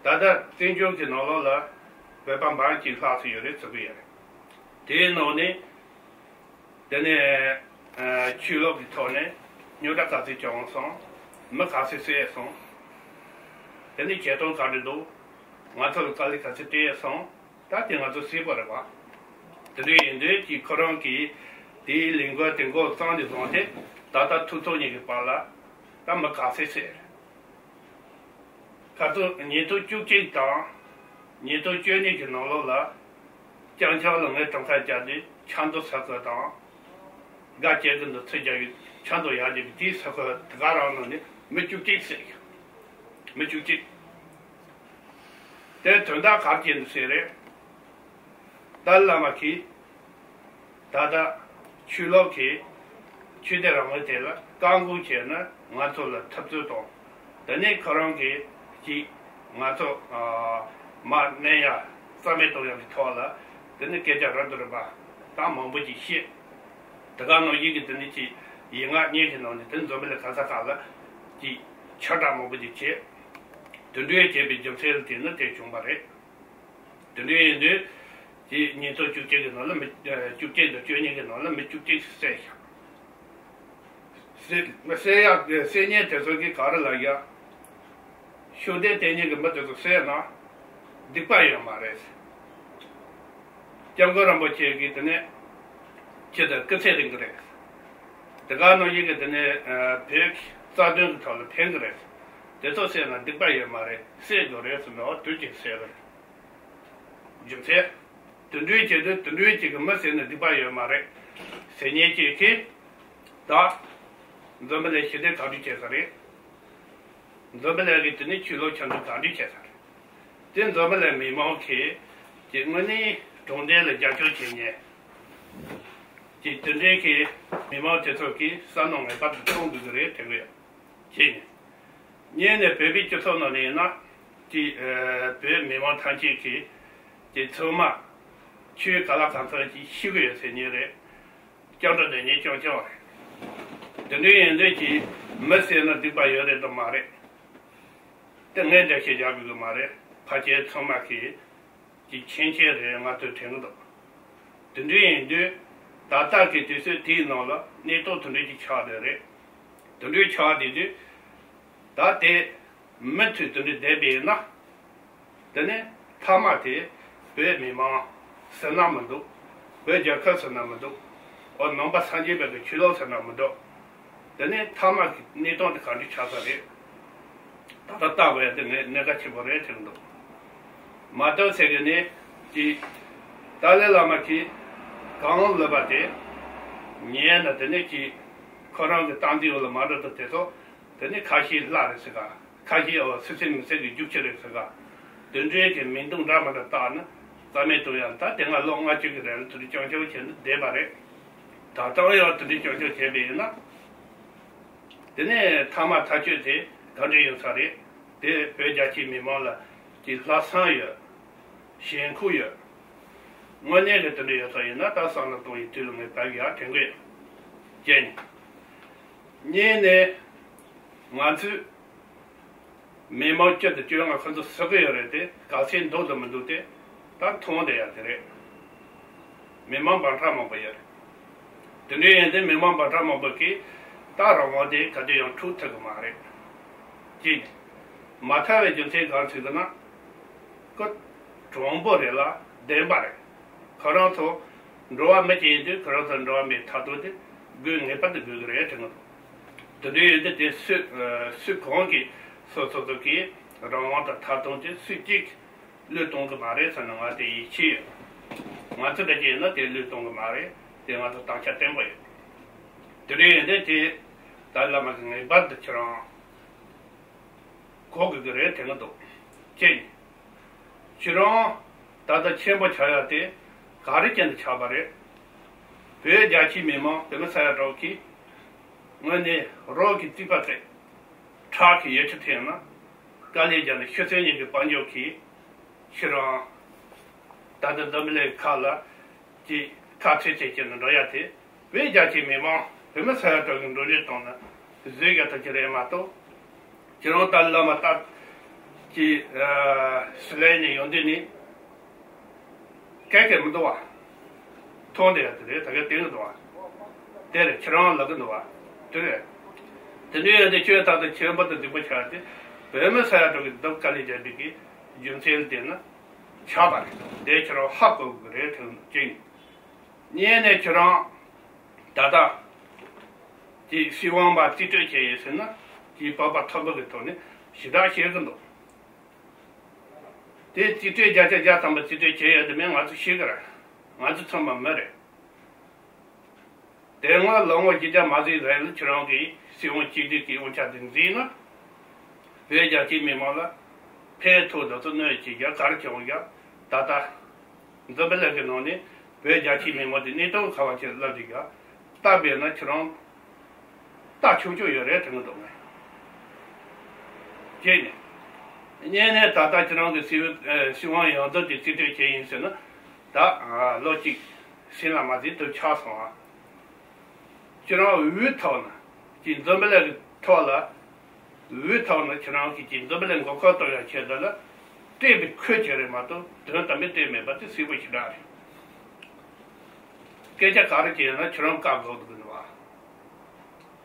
ད་ལྟ་བཙན་བྱོལ་གྱི་ནང་ལོགས་ལ་བོད་པ་འབངས་ཀྱི་ལྷག་ཙམ་ཡོད་རེད་ཟེར་གི་ཡོད་རེད། དེའི་ནང་ནས། དེ་ནས་ཆོས་ལུགས་ཀྱི་ཐོག་ནས་རྙོག་དྲ་ག་ཚོད་བྱུང་སོང་། མི་ག་ཚོད་བསད་སོང་། དེ་ནས་བྱེད་སྟངས་ག་འདྲ་འདུག་ང་ཚོ་ལ་དཀའ་ལས་ག་ཚོད་སྤྲད་སོང་། ད་དེ་ང་ཚོ་གསལ་པོ་རེད་པ། དེ་འདྲ་ཡིན་དུས་ཀྱི་ཁོ་རང་གིས་དེའི་ལས་འགུལ་དེ་འགོ་བརྩམས་ནས་བཟུང་སྟེ་ད་ལྟ་ཐུག་ཐུག་གཉིས་ཀྱི་བར་ལ་ད་མི་ག་ཚོད་བསད་རེད། ཁ་ཐུག་ཉིས་སྟོང་བཅུ་གཅིག་དང་ཉིས་སྟོང་བཅུ་གཉིས་ཀྱི་ནང་ལོགས་ལ་ལྕང་ཆང་ལ་ངས་གྲངས་ཀ་བརྒྱབ་སྟེ་ཆབ་མདོ་ས་ཁུལ་དང་། དགའ་སྐྱེ་ཀུན་ཏུ་ཚུར་རྒྱག་ཡུལ་ཆབ་མདོ་ཡར་རྒྱབ་པའི་དེའི་ས་ཁུལ་དེ་ག་རང་ནང་ནས་མི་བཅུ་གཅིག་བསད་ཡོད། མི་བཅུ་གཅིག་དེ་དོན་དག་ག་རེ་བྱས་འདུག་ཟེར་རེད། ཏཱ་ལའི་བླ་མ་གིས་ད་ལྟ་ཆོས་ལུགས་ཀྱི་ཆོས་དད་རང་དབང་དེ་ལ་བཀག་འགོག་བྱས་ན་ང་ཚོ་ལ་འཐབ་རྩོད་དང་། དེ་ནས་ཁོ་རང་གིས་ཅིག་ང་ཚོ་མར་མནན་ཡ་རྩ་མེད་གཏོང་ཡ་གི་ཐོག་ལ་དེ་ནས་སྐད་ཆ་རབ་ཏུ་རིམ་པ་ད་མང་པོ་ཅིག་བཤད། དེ་ག་ནང་བཞིན་གྱི་དེ་ནས་ཅིག་ཡིག་ངག་གཉིས་ཀྱི་ནང་ནས་དེ་འཛམ་བུ་གླིང་ག་ས་ག་ལ་ཅིག་ཁྱབ་བསྒྲགས་མང་པོ་ཅིག་བྱས། དེ་འདྲའི་བྱས་པའི་རྒྱུ་མཚན་དེ་ནི་དེ་བྱུང་བ་རེད། དེ་འདྲ་ཡིན་དུས། དེ་ཉིས་སྟོང་བཅུ་གཅིག་གི་ནང་ལ་མི་བཅུ་གཅིག་དང་བཅུ་གཉིས་ཀྱི་ནང་ལ་མི་བཅུ་གཅིག་བསད་ཤག་བསད་བསད་ཡག་བསད་ཉེན་དེ་ཚོ་གིས་ག་རེ་ལབ་ཡ། ཤུགས་ལྡན་དེ་ཉིད་ཀྱི་མི་དེ་ཚོ་བསད་ན་སྡིག་པ་ཡོད་མ་རེད། སྐྱབས་མགོན་རིན་པོ་ཆེ་གིས་དེ་ནས་ཁྱེད་ཚོ་སྐུ་ཚེ་རིང་གི་རེད། དེ་ག་ནང་བཞིན་གྱི་དེ་ནས་བོད་ཀྱི་རྩ་དོན་གྱི་ཐོག་ལ་ཕན་གི་རེད། དེ་ཚོ་བསད་ན་སྡིག་པ་ཡོད་མ་རེད། བསད་དགོས་རེད་ཟེར་ནས་འོ་དུས་གཅིག་བསད་རེད། རྒྱུ་མཚན། དེ་འདྲའི་བྱེད་དུས་དེ་འདྲའི་ཅིག་གི་མི་ཟེར་ན་སྡིག་པ་ཡོད་མ་རེད། ཟེར་མཁན་ཅིག་གིས་ད་འཛམ་བུ་གླིང་ཞི་བདེ་ག་འདྲ་བྱས་ས་རེད། འཛམ་བུ་གླིང་གི་དེ་ནི་ཆོས་ལུགས་འཆམ་མཐུན་ག་འདྲ་བྱས་ས་རེད། དེ་འཛམ་བུ་གླིང་མི་མང་གིས་ཀྱི་དངོས་གནས་དྲང་བདེན་ལ་རྒྱབ་སྐྱོར་བྱེད་མཁན་ཀྱི་དེ་འདྲའི་གི་མི་མང་དེ་ཚོ་གིས་བསམ་བློ་ངེས་པར་དུ་གཏོང་དགོས་ཀྱི་རེད་དྲན་གི་ཡོད། གཅིག་ནས། གཉིས་ནས་བོད་པའི་སྤྱི་ཚོགས་ནང་ནས་ཡིན་ན། དེ་བོད་མི་མང་ཐམས་ཅད་ཀྱིས་དེ་ཚང་མ་ཆོས་ག་ལ་གང་འཚམ་ཅིག་ཤེས་ཀྱི་ཡོད་ཟེར་མཁན་རེད། སྐྱབས་འགྲོ་འདོན་མཁན་རྐྱང་རྐྱང་རེད། དེ་འདྲ་ཡིན་དུས་ཀྱི་མི་ཟེར་ན་སྡིག་པ་ཡོད་རེད་དམ་མ་རེད། དེ་ངས་འགྲེལ་བཤད་རྒྱག་དགོས་ཀྱི་མ་རེད། ཕལ་ཆེར་ཚང་མ་གིས་ཀྱི་མཁྱེན་མཁྱེན་རེད་ང་ཚོས་དྲན་གྱི་འདུག་དེ་འདྲ་ཡིན་དུས་ད་ལྟ་གི་དུས་ཚོད་དེའི་ནང་ལ་གནས་སྟངས་དེ་འདྲ་ཅིག་ཆགས་བསྡད་རེད། དེ་འདྲ་ཆགས་བསྡད་དུས་ད་དེ་མུ་མཐུད་དེ་འདྲ་བསྡད་པ་ཡིན་ན། དེ་ནས་མཐའ་མ་དེ་བོད་མི་མང་ཟེར་ན་མི་འདུག་བོད་རྒྱལ་ཁབ་ཟེར་ན་མི་འདུག་ཨོ་ནང་པ་སངས་རྒྱས་པའི་གི་ཆོས་ལུགས་ཟེར་ན་མི་འདུག་དེ་ནས་མཐའ་མ་གི་གནས་སྟངས་དེ་ག་འདྲ་ཆགས་ས་རེད། ད་ལྟ་ལྟ་དགོས་ཡ་དེ་ངས་གནད་འགག་ཆེན་པོ་རེད་དྲན་འདུག་མ་གཏོགས་ཟེར་གི་ནི་ཀྱི་ཏཱ་ལའི་བླ་མ་གིས་གང་ལབ་པ་དེ་ཉན་ན། དེ་ནས་ཀྱི་ཁོ་རང་གི་སྟངས་འཛིན་ཡོད་ལ་མ་འགྲོ་ཐུབ་དེ་ཚོ་དེ་ནས་ཁ་ཤས་ལྷ་རེད་ཟེར་ག་ཁ་ཤས་ཨོ་སུ་སེ་མི་སེ་གི་རྒྱུག་ཁྱི་རེད་ཟེར་ག་དེ་འདྲའི་གི་མིང་དོན་འདྲ་མི་འདྲ་བཏགས་ན་རྩ་མེད་གཏོང་ཡ། ད་དེ་སྔ་ལོ་ལྔ་བཅུ་གི་རིང་ལ་དེ་འདྲའི་སྐྱོན་བརྗོད་བྱས་ན་བསྡད་པ་རེད། ད་ལྟ་ཡང་དེ་འདྲའི་སྐྱོན་བརྗོད་བྱས་པ་ཡིན་ན། དེ་ནས་མཐའ་མ་ཐག་གཅོད་དེ་ག་འདྲ་ཡོང་ས་རེད། དེ་བོད་རྒྱ་ཆེའི་མི་མང་ལ་ཀྱི་ལྷག་བསམ་ཡོད། ཞེན་ཁོག་ཡོད། དངོས་གནས་ཀྱི་དེ་འདྲ་ཡོད་ས་ཡིན་ན་ད་བསམ་བློ་གཏོང་ཡའི་དུས་ལ་ངས་བབས་ཡག་དྲན་གི་ཡོད། གཅིག་ནས། གཉིས་ནས། ང་ཚོས་མི་མང་བཅུ་དང་བཅོ་ལྔ་ཁོ་ཚོ་ཟེར་གི་ཡོད་རེད་དེ་ག་ཚད་འདུག་དང་མི་འདུག་དེ་ད་མཐོང་བསྡད་ཡག་དེ་རེད། མི་མང་འབུམ་ཕྲག་མང་པོ་ཡོད་རེད། དེ་འདྲ་ཡིན་དུས་མི་མང་འབུམ་ཕྲག་མང་པོ་གིས་ད་རང་དབང་དེ་ག་དུས་ཡང་འཕྲོག་ཐུབ་གི་མ་རེད། གཅིག་མ་ཐར་བའི་རྒྱུ་མཚན་གང་ཞིག་ཟེར་ན། ཁོ་དྲང་པོ་རེད་ལ་བདེན་པ་རེད། ཁོ་རང་ཚོ་འགྲོ་བ་མི་ཅིག་ཡིན་དུས་ཁོ་རང་ཚོ་འགྲོ་བ་མིའི་ཐར་ཐུབ་དེ་དགོས་ངེས་པར་དུ་དགོས་ཀྱི་རེད་དྲན་གི་འདུག་དེ་འདྲ་ཡིན་དུས་དེ་སུ་སུ་གང་གིས་སོ་སོ་སོ་གིས་རང་དབང་དང་ཐར་ཐུབ་དེ་སུ་གཅིག་བློས་གཏོང་གི་མ་རེད་ཟེར་ན་ང་དེ་ཡིད་ཆེས་ཡོད། ང་ཚོ་འདྲ་ཅིག་ཡིན་ན་དེ་བློས་གཏོང་གི་མ་རེད། དེ་ང་ཚོ་དམ་བཅའ་བརྟན་པོ་ཡོད། དེ་འདྲ་ཡིན་དུས་དེ་ཏཱ་ལའི་བླ་མ་གི་ངེས་པར་དུ་ཁྱེད་རང་གོ་དགོས་ཀྱི་རེད་དྲན་གི་འདུག་གཅིག་ཁྱེད་རང་ད་ལྟ་ཆེན་པོ་ཆགས་ཡ་དེ་ག་རེ་རྐྱེན་དུ་ཆགས་པ་རེད། བོད་རྒྱ་ཆེའི་མི་མང་བོད་མི་ས་ཡ་དྲུག་གིས་དངོས་གནས་རང་གི་རྩིག་པ་དེ་ཁྲག་གི་ཡོ་བྱད་འཐེན་ན་དཀའ་ལས་བརྒྱབ་ནས་ཤི་གསོན་གཉིས་ཀྱི་དཔལ་འབྱོར་གྱིས་ཁྱེད་རང་ད་ལྟ་འཛམ་བུ་གླིང་ཁག་ལ་ཀྱི་ཁ་ཚོད་ཚད་ཀྱི་ནང་འགྲོ་ཡ་དེ་བོད་རྒྱ་ཆེའི་མི་མང་བོད་མི་ས་ཡ་དྲུག་གི་འགྲོ་གྲོན་བཏང་ན་བཟོས་རྒྱ་ཐག་གི་རེད་མ་གཏོགས། ཁྱེད་རང་ཏཱ་ལའི་བླ་མ་ལྟ་ཀྱི་སུ་ལས་ནས་ཡོང་དུས་ནི་སྐད་སྐད་མི་འདུག་བ། མཐོང་བསྡད་ཡ་དེ་རེད། ད་གའི་སྟེང་གི་འདུག་བ། དེ་རེད། ཁྱེད་རང་ལབ་གི་འདུག་བ། དེ་རེད། དེ་འདྲའི་ཡོད་དེ་ཁྱོད་ད་ལྟ་ཁྱད་པར་དུ་སྡུག་པོ་ཆགས་ཏེ་བོད་མི་ས་ཡ་དྲུག་གི་སྡུག་དཀའ་ལས་བརྒྱབ་པའི་གི་རྒྱུ་མཚན་དེ་ནི་ཆགས་པ་རེད། དེ་ཁྱེད་རང་ཧ་གོ་དགོས་རེད་དྲན་གཅིག་གཉིས་ནས་ཁྱེད་རང་ད་ལྟ་དེ་སྲིད་དབང་མ་རྩིས་སྤྲོད་བྱས་ཡོད་ཟེར་ན་དེའི་སྤོབས་པ་མཐོན་པོ་གི་ཐོག་ནས་ཞེ་དྲག་བཤད་གི་འདུག་དེ་རྩིས་སྤྲོད་བརྒྱ་ཆ་བརྒྱ་ཐམ་པ་རྩིས་སྤྲོད་བྱས་ཡོད་དེ་མིན་ང་ཚོ་ཤེས་གི་རེད། ང་ཚོ་ཚང་མ་མི་རེད། དེ་སྔ་ལོ་ངོ་བཞི་བརྒྱ་མ་ཟིན་རིང་ལ་ཁྱེད་རང་གིས་སྲིད་དབང་གཅིག་སྡུད་ཀྱི་དབང་ཆ་དེ་འཛིན་ན། བོད་རྒྱ་ཆེའི་མི་མང་ལ་ཕན་ཐོགས་དང་ཚོ་གནོད་ཀྱི་རྒྱ་གར་བྱུང་ཡ་ད་ལྟ་འཛམ་བུ་གླིང་གི་ནང་ནས་བོད་རྒྱ་ཆེའི་མི་མང་དེ་གནས་སྟངས་ག་བ་ཆེ་ལབ་ཀྱི་ཡ་ལྟ་བས་ན་ཁྱེད་རང་ལྟ་ཆོག་ཆོག་ཡོད་རེད་དྲན་གི་འདུག་ངས། གཅིག་ནས། གཉིས་ནས་ད་ལྟ་ཁྱེད་རང་གི་སྲིད་སྲིད་དབང་ཡང་དག་ཅིག་རྩིས་སྤྲོད་བྱས་ཡིན་ཟེར་ན་ད་ལོ་གཅིག་ཟིན་ལ་མ་ཟིན་དུ་ཆགས་སོང་ཨ། ཁྱེད་རང་འུ་ཐོག་ན་ཅིག་འཛམ་བུ་གླིང་གི་ཐོག་ལ་འུ་ཐོག་ན་ཁྱེད་རང་གིས་ཅིག་འཛམ་བུ་གླིང་མགོ་སྐོར་གཏོང་ཡ་ཆེད་དུ་ལ་སྤྲད་པའི་ཁོལ་བྱས་རེད་མ་གཏོགས་དོན་དམ་པའི་སྤྲད་མེད་པ་དེ་གསལ་པོ་ཞེ་དྲག་རེད། སྐད་ཆ་ག་རེ་བྱས་ན་ཁྱེད་རང་བཀག་དགོས་འདུག་གི་འདུག་བ།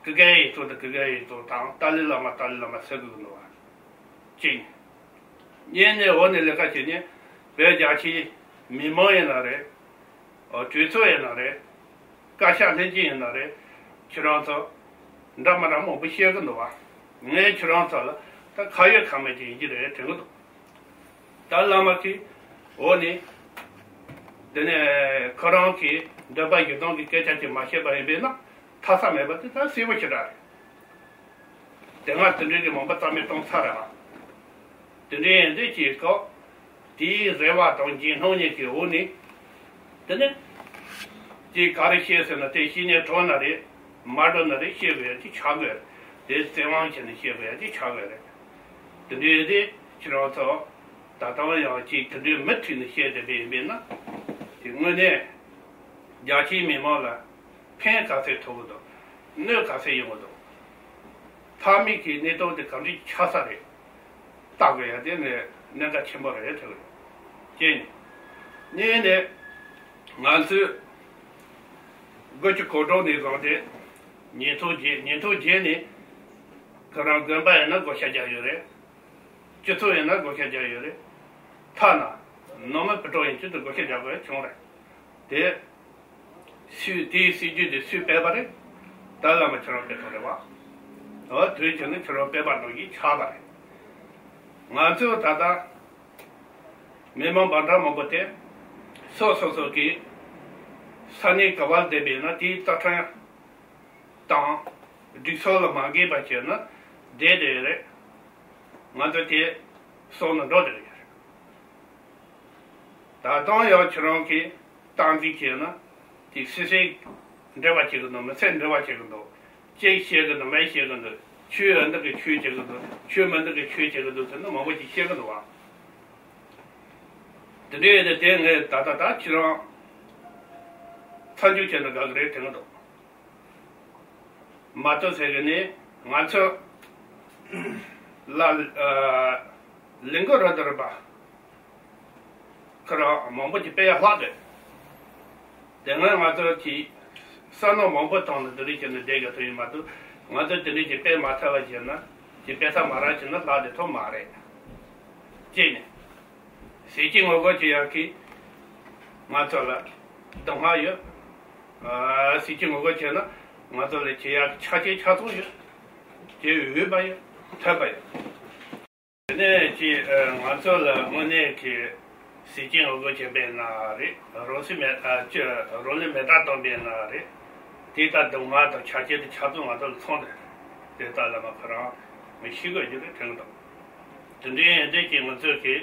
ཀི་ཀ་ཡི་ཚོ་དང་ཀི་ཀ་ཡི་ཚོ་དང་ཏཱ་ལའི་བླ་མ་ཏཱ་ལའི་བླ་མ་ཟེར་དགོས་འདུག་བ། གཅིག་གཉིས་ནས་འོག་ནས་ལས་ཀ་བྱེད་མཁན་བོད་རྒྱ་ཆེའི་མི་མང་ཡིན་ན་རེད། ཨོ་གྲོས་ཚོགས་ཡིན་ན་རེད། བཀའ་ཤག་ལྷན་རྒྱས་ཡིན་ན་རེད། ཁྱེད་རང་ཚོ་འདྲ་མི་འདྲ་མང་པོ་བཤད་གི་འདུག་བ། ངས་ཁྱེད་རང་ཚོ་ལ་ད་ཁ་ཡོད་ཁ་མེད་ཅིག་ཡིན་གྱི་རེད་དྲན་གི་འདུག་ད་བླ་མ་གིས་འོག་ནས་དེ་ནས་ཁོ་རང་གིས་འདོད་པ་བཞི་སྟོང་གི་སྐད་ཆ་ཅིག་མ་བཤད་པ་ཡིན་པས་ན་ཐ་ས་མེད་པ་དེ་ད་གསལ་པོ་ཞེ་དྲག་རེད། དེ་སྔ་དེ་འདྲའི་གི་མང་པོ་རྩ་མེད་གཏོང་ཚར་རེད་ཨ། དེ་འདྲའི་ཡིན་དུས་ཀྱི་སྐབས་དེའི་རེ་བ་དང་འཇིགས་སྣང་གཉིས་ཀྱི་འོག་ནས་དེ་ནི་དེ་ག་རེ་བཤད་ཟེར་ན་དེ་བཤད་ནས་གྲོགས་ན་རེད་མ་གྲོགས་ན་རེད་བཤད་དགོས་ཡ་དེ་ཆགས་དགོས་རེད། དེ་བཙན་དབང་བྱས་ནས་བཤད་དགོས་ཡ་དེ་ཆགས་དགོས་རེད། དེ་འདྲའི་ཡིན་དུས་ཁྱེད་རང་ཚོ་ད་ལྟ་ཡང་ཅིག་དེ་འདྲའི་མུ་མཐུད་ནས་བཤད་བསྡད་པ་ཡིན་པས་ན་དེ་དངོས་གནས་རྒྱ་ཆེའི་མི་མང་ལ་ཕན་ག་ཚད་ཐོགས་ཀྱི་འདུག་གནོད་ག་ཚད་ཡོང་གི་འདུག་ལྷག་མེད་ཀྱི་གནས་སྟངས་དེ་ག་འདྲ་ཆགས་ས་རེད། བལྟ་དགོས་ཡ་དེ་ནི་གནད་འགག་ཆེན་པོ་རེད་དྲན་གྱི་ཡོད། གཅིག་ནས། གཉིས་ནས། ང་ཚོས་དགུ་བཅུ་གོ་དྲུག་ནས་བཟུང་སྟེ་ཉིས་སྟོང་བརྒྱད་ཉིས་སྟོང་བརྒྱད་ནས་ཁོ་རང་དགོན་པ་ཡིན་ན་བགོ་བཤའ་རྒྱག་ཡོད་རེད། སྤྱི་ཚོགས་ཡིན་ན་བགོ་བཤའ་རྒྱག་ཡོད་རེད། ཐ་ན་ནང་མི་བུ་ཕྲུག་ཡིན་ཆེད་དུ་བགོ་བཤའ་རྒྱག་དགོས་བྱུང་རེད། དེ་ སུས་དེའི་སྲིད་ཇུས་དེ་སུས་སྤེལ་བ་རེད། ཏཱ་ལའི་བླ་མ་ཁྱེད་རང་སྤེལ་ཐུབ་རེད་བ། འོ་དུས་ཀྱང་ནི་ཁྱེད་རང་སྤེལ་བ་འགྲོ་གི་ཆགས་པ་རེད། ང་ཚོས་ད་ལྟ་མི་མང་འབུམ་ཕྲག་མང་པོ་དེ་སོ་སོ་སོ་གི་ས་གནས་ག་བར་བསྡད་པས་ན་དེའི་རྩ་ཁྲིམས་དང་སྒྲིག་སྲོལ་ལ་མ་འགལ་བ་བྱས་ན་བསྡད་བསྡད་ཡོད་རེད། ང་ཚོ་དེ་སོང་ན་འགྲོ་བསྡད་ཡོད་རེད། ད་དུང་ཡང་ཁྱེད་རང་གིས་སྟངས་འཛིན་བྱས་ན་དེ་སུད་སི་འབྲེལ་བ་བྱེད་ཀྱི་འདུག་མི་སེར་འབྲེལ་བ་བྱེད་ཀྱི་འདུག་གཅིག་བཤད་ཀྱི་འདུག་མེད་བཤད་ཀྱི་འདུག་ཆོས་འདི་གི་ཆོས་བྱེད་ཀྱི་འདུག་ཆོས་མི་འདི་གི་ཆོས་བྱེད་ཀྱི་འདུག་ཟེར་ནས་མང་པོ་ཞིག་བཤད་ཀྱི་འདུག་བ། དེ་འདྲའི་ཡོད་དེ་དེ་ངས་ད་ལྟ་ད་ཁྱེད་རང་མཚམས་འཇོག་བྱས་ན་དགའ་གི་རེད་དྲན་གྱི་འདུག་མ་གཏོགས་ཟེར་གི་ནི་ང་ཚོ་ལ་ལས་འགུལ་ར་དར་བ་ཁོ་རང་མང་པོ་ཅིག་སྤེལ་ཡ་ལྷག་རེད། དེ་སྔ་ང་ཚོ་གི་བསམ་བློ་མང་པོ་བཏང་ནས་འདི་འདྲ་བྱས་ནས་བསྡད་ཡོད་ཐུབ་ཡོད་མ་གཏོགས་ང་ཚོ་དེ་འདྲ་ཅིག་སྤེལ་མ་ཐུབ་པ་བྱས་ན་ཅིག་སྤེལ་ཐབས་མ་རག་བྱས་ན་ལྷག་དེ་ཐོབ་མ་རེད། གཅིག་ནས། ཟས་བཅད་ངོ་རྒོལ་བྱེད་ཡག་གི་ང་ཚོ་ལ་གདོང་ལྔ་ཡོད། ཨ་ཟས་བཅད་ངོ་རྒོལ་བྱས་ན་ང་ཚོ་ལ་བྱེད་ཡག་ཆ་རྐྱེན་ཆ་ཚང་ཡོད། བྱེད་འོས་པ་ཡོད། ཐོབ་པ་ཡོད། དེ་ནས་ཀྱི་ང་ཚོ་ལ་དངོས་གནས་ཀྱི་ཟས་བཅད་ངོ་རྒོལ་བྱས་པས་ན་རེད། རང་སྲིད་མེ་ཨ་ཅི་རང་ལུས་མེ་སྲེག་བཏང་པས་ན་རེད། དེ་ལྟར་གདོང་ལྔ་དང་ཆ་རྐྱེན་དེ་ཆ་ཚང་ང་ཚོ་ལ་ཚང་སྟེ་དེ་ལྟར་ལ་མ་ཁོ་རང་མི་ཤེས་དགོས་རྒྱུ་རེད་དྲན་གི་འདུག་དེ་འདྲའི་ཡིན་དུས་ཀྱི་ང་ཚོས་ཀྱི་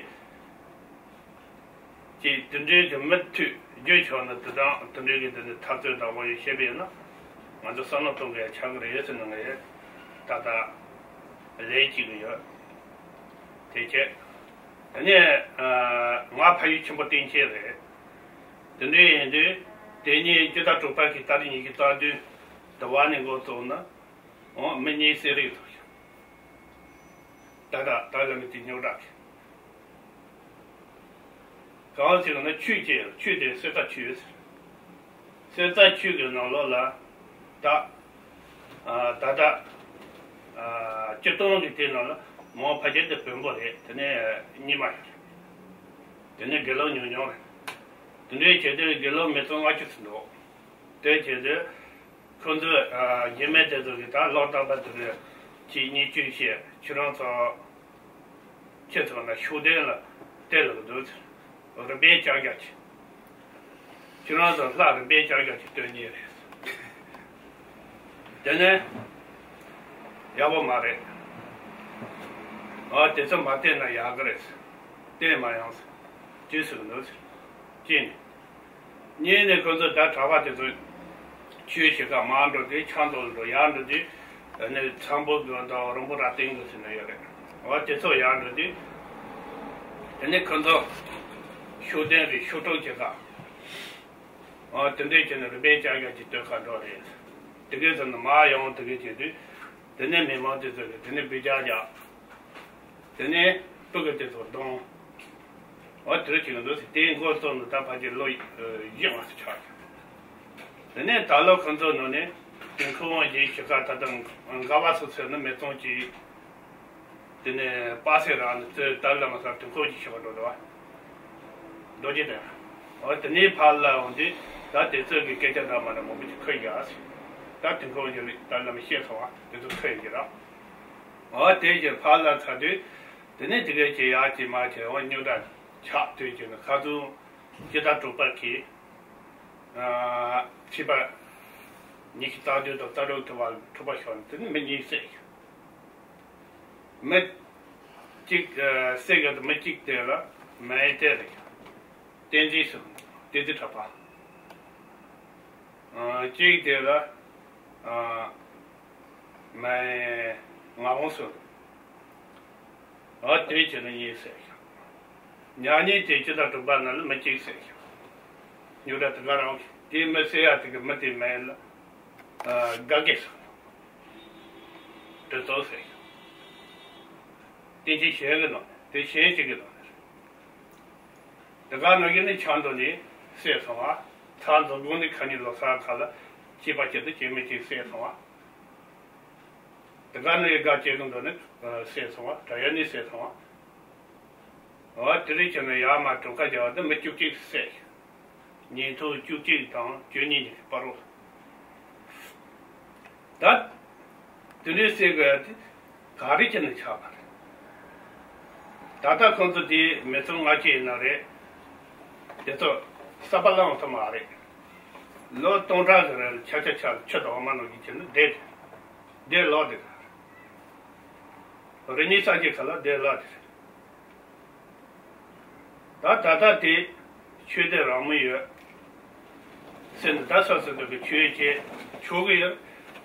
ཀྱི་དེ་འདྲའི་གི་མི་མཐུད་རྒྱུ་ཆོག་ན་དེ་དང་དེ་འདྲའི་གི་དེ་ནི་འཐབ་རྩོད་དང་དབང་ཡོད་བཤད་པ་ཡིན་ན་ང་ཚོ་བསམ་བློ་གཏོང་དགོས་ཆགས་ཀྱི་རེད་ཟེར་ནས་ངས་ད་ལྟ་ལན་གཅིག་གི་ཡོད། དེ་བྱས་དེ་ནས་ང་ཕ་ཡུལ་ཆེན་པོ་སྟེང་ཆེན་རེད། དེ་འདྲའི་ཡིན་དུས་དེ་ཉིད་སྤྱི་ཟླ་དྲུག་པ་གི་ཏ་རིག་ཉི་ཤུ་རྩ་བདུན་དུ་བ་ནས་འགོ་བཙུགས་ན་འོང་མི་གཉིས་གསོད་རེས་ཐུབ་ཤག་ད་ལྟ་ད་ལ་མི་དེ་རྙོག་དྲ་གི་གང་ཟེར་ན་ཆོས་ཀྱི་ཆོས་དེ་གསེར་རྟ་ཆོས་ཟེར། གསེར་རྟ་ཆོས་ཀྱི་ནང་ལོགས་ལ་ད་ད་ལྟ་སྤྱིར་བཏང་གི་དེ་ནང་ལ་མོ་ཕལ་ཆེར་དེ་བོན་པོ་རེད། དེ་ནས་རྙིང་མ་ཞིག་རེད། དེ་ནས་དགེ་སློང་ཉུང་ཉུང་རེད། དེ་འདྲའི་བྱས་དུས་དགེ་སློང་མི་ཚང་ལྔ་བཅུ་ཙམ་འདུག་དེ་བྱས་དུས་ཁོ་ཚོས་རྒྱུད་སྨད་དེ་ཚོ་གི་ད་ལོ་རྟག་པ་དེ་རེད། གཅིག་གཉིས་བཅུ་བཤད་ཁྱེད་རང་ཚོ་ཁྱེད་ཚོ་ན་ཤུགས་ལྡན་ལ་བལྟས་ལ་འདུག་རིམ་པས་ལྕགས་རྒྱག་གི་ཁྱེད་རང་ཚོ་ལྷ་རིམ་པས་ལྕགས་རྒྱག་གི་སྟོན་ཉེ་རེད། དེ་ནས་ཡག་པོ་མ་རེད། ཨ་དེ་ཚོ་མ་བལྟས་ན་ཡག་གི་རེད། བལྟས་མ་ཡོང་ཟེར། ཅི་ཟེར་གི་འདུག་ཟེར། གཅིག་ནས། གཉིས་ནས་ཁོ་ཚོ་ད་གྲྭ་པ་དེ་ཚོ་ཆོས་བྱེད་ག་མར་འགྲོ་དུས་ཆང་འཐུང་ལ་འགྲོ། ཡར་འགྲོ་དུས་ཨ་ནི་ཚངས་པོ་དགོན་དང་རོང་པོ་རྭ་སྟེང་དགོན་ཟེར་ནས་ཡོད་རེད། འོ་དེ་ཚོ་ཡར་འགྲོ་དུས་ཨ་ནི་ཁོ་ཚོ་ཤུགས་ལྡན་རེད། ཤུགས་དྲག་བྱེད་ག་འོ་དེ་འདྲས་བྱས་ནས་རིམ་པས་ལྕགས་རྒྱག་གི་སྟོན་ག་འགྲོ་རེད། དེ་གས་ཟེར་ན་མར་ཡོང་དེ་གས་བྱེད་དུས་དེ་ནས་མི་མང་དེ་ཚོ་གིས་དེ་ནས་སྦྲུལ་ལྕག་རྒྱག་དེ་ནས་སྤུ་གུ་དེ་ཚོ་བརྡུང་། འོ་དེ་རུ་བྱེད་ཀྱི་འདུག་ཟེར། དེའི་འགོ་བཙུགས་ནས་ད་ཕལ་ཆེར་ལོ་བཞི་ལྔ་ཙམ་ཆགས་ཀྱི། དེ་ནས་ད་ལོ་ཁོ་ཚོ་ནང་ནས་དུས་འཁོར་དབང་བཞི་ཞིག་ག་ད་ལྟ་མགར་བ་སོགས་ཚོས་ནི་མི་ཚང་གཅིག་དེ་ནས་དཔག་ཚད་རང་ནས་རྩོད་ད་ལ་མ་ཚར་དུས་འཁོར་གྱི་ཞེས་པ་འགྲོ་འདུག་བ། རྡོ་རྗེ་གདན། འོ་དེ་ནས་ཕར་ལ་འོང་དུས་ད་དེ་ཚོ་གི་སྐད་ཆ་འདྲ་མ་འདྲ་མང་པོ་ཅིག་ཁོ་ཡིན་ཟེར། ད་དུས་འཁོར་གྱི་ད་ལ་མ་བཤད་སོང་བ་དེ་ཚོ་ཁོ་ཡིན་གྱི་ར། འོ་དེ་བཞིན་ཕར་ལ་ཚར་དུས་དེ་ནས་དེ་གས་ཀྱི་ཡག་ཅིག་མ་བྱས་འོ་རྙོག་དྲ་ཆགས་དུས་ཀྱི་ནི་ཁ་སང་སྤྱི་ཟླ་དྲུག་པ་གི་ཕྱི་པ་ཉི་ཤུ་རྩ་བདུན་དང་རྩ་དྲུག་ཐུབ་པ་ཐུབ་པ་ཤོར་ནས་དེ་ནས་མི་གཉིས་བསད། མི་གཅིག་ཨ་བསད་གི་མི་གཅིག་དེ་ལ་མའི་ཏེ་རེད། བསྟན་འཛིན་ཟེར། བསྟན་འཛིན་གྲགས་པ། ཨ་གཅིག་དེ་ལ་ཨ་མའི་ངག་དབང་ཟེར། ཨ་དེ་བྱས་ན་གཉིས་བསད་ཤག་ཉ་གཉིས་དེ་སྤྱི་ཟླ་དྲུག་པ་ནང་ལ་མི་གཅིག་བསད་ཤག་རྙོག་དྲ་དེ་ག་རང་གི་དེ་མི་བསད་ཡ་དེ་གི་མི་དེ་མིང་ལ་ཨ་དགའ་དགེ་ཟེར། དེ་ཚོ་བསད་ཤག་བསྟན་འཛིན་གཞན་གྱི་ནང་ནས་དེ་གཞན་གཅིག་གི་ནང་ནས་རེད། དེ་ག་ནང་བཞིན་ནི་ཆང་འཐུང་ནས་བསད་སོང་བ། ཚྭ་འཛུགས་དགོས་ནི་ཁ་ཉིན་ལོ་གསར་ཁ་ལ་སྐྱེས་པ་སྐྱེ་དུ་སྐྱེ་མི་གཅིག་བསད་སོང་བ། དེ་ག་ནི་ཡི་ག་སྐྱེ་གི་འདུག་ནི་བསད་སོང་བ། དྲ་ཡ་ནི་བསད་སོང་བ། འོ་དེ་རིང་ཁྱོད་ནི་ཡར་མར་གྲུ་ཁ་རྒྱག་པ་དེ་མི་བཅུ་གཅིག་བསད། ཉིས་སྟོང་བཅུ་གཅིག་དང་བཅུ་གཉིས་ཀྱི་བར་རོ། ད་དེ་འདྲའི་སྲིད་དགོས་ཡ་དེ་ག་རེ་བྱས་ནས་ཆགས་པ་རེད། ད་ལྟ་ཁོང་ཚོ་དེ་མི་ཚོ་ལྔ་བཅུ་ཡིན་ན་རེད། དེ་ཚོ་གསར་པ་བླངས་ཐུབ་མ་རེད། ལོ་སྟོང་ཕྲག་གི་རིང་ཆ་ཆ་ཆ་ཆུ་དང་འོ་མ་ནང་གི་བྱས་ནས་བསྡད་དེ། བསྡད་ལོག་དེ་ག་རེད། རི་ཉིལ་ས་གཅིག་ག་ལ་བསྡད་ལོག་དེ་རེད། ད་ད་ལྟ་དེ་ཆོས་དད་རང་མོས་ཡོད་ཟེར་ནས། ད་སོ་སོ་སོ་གི་ཆོས་བྱེད་ཆོག་གི་ཡོད།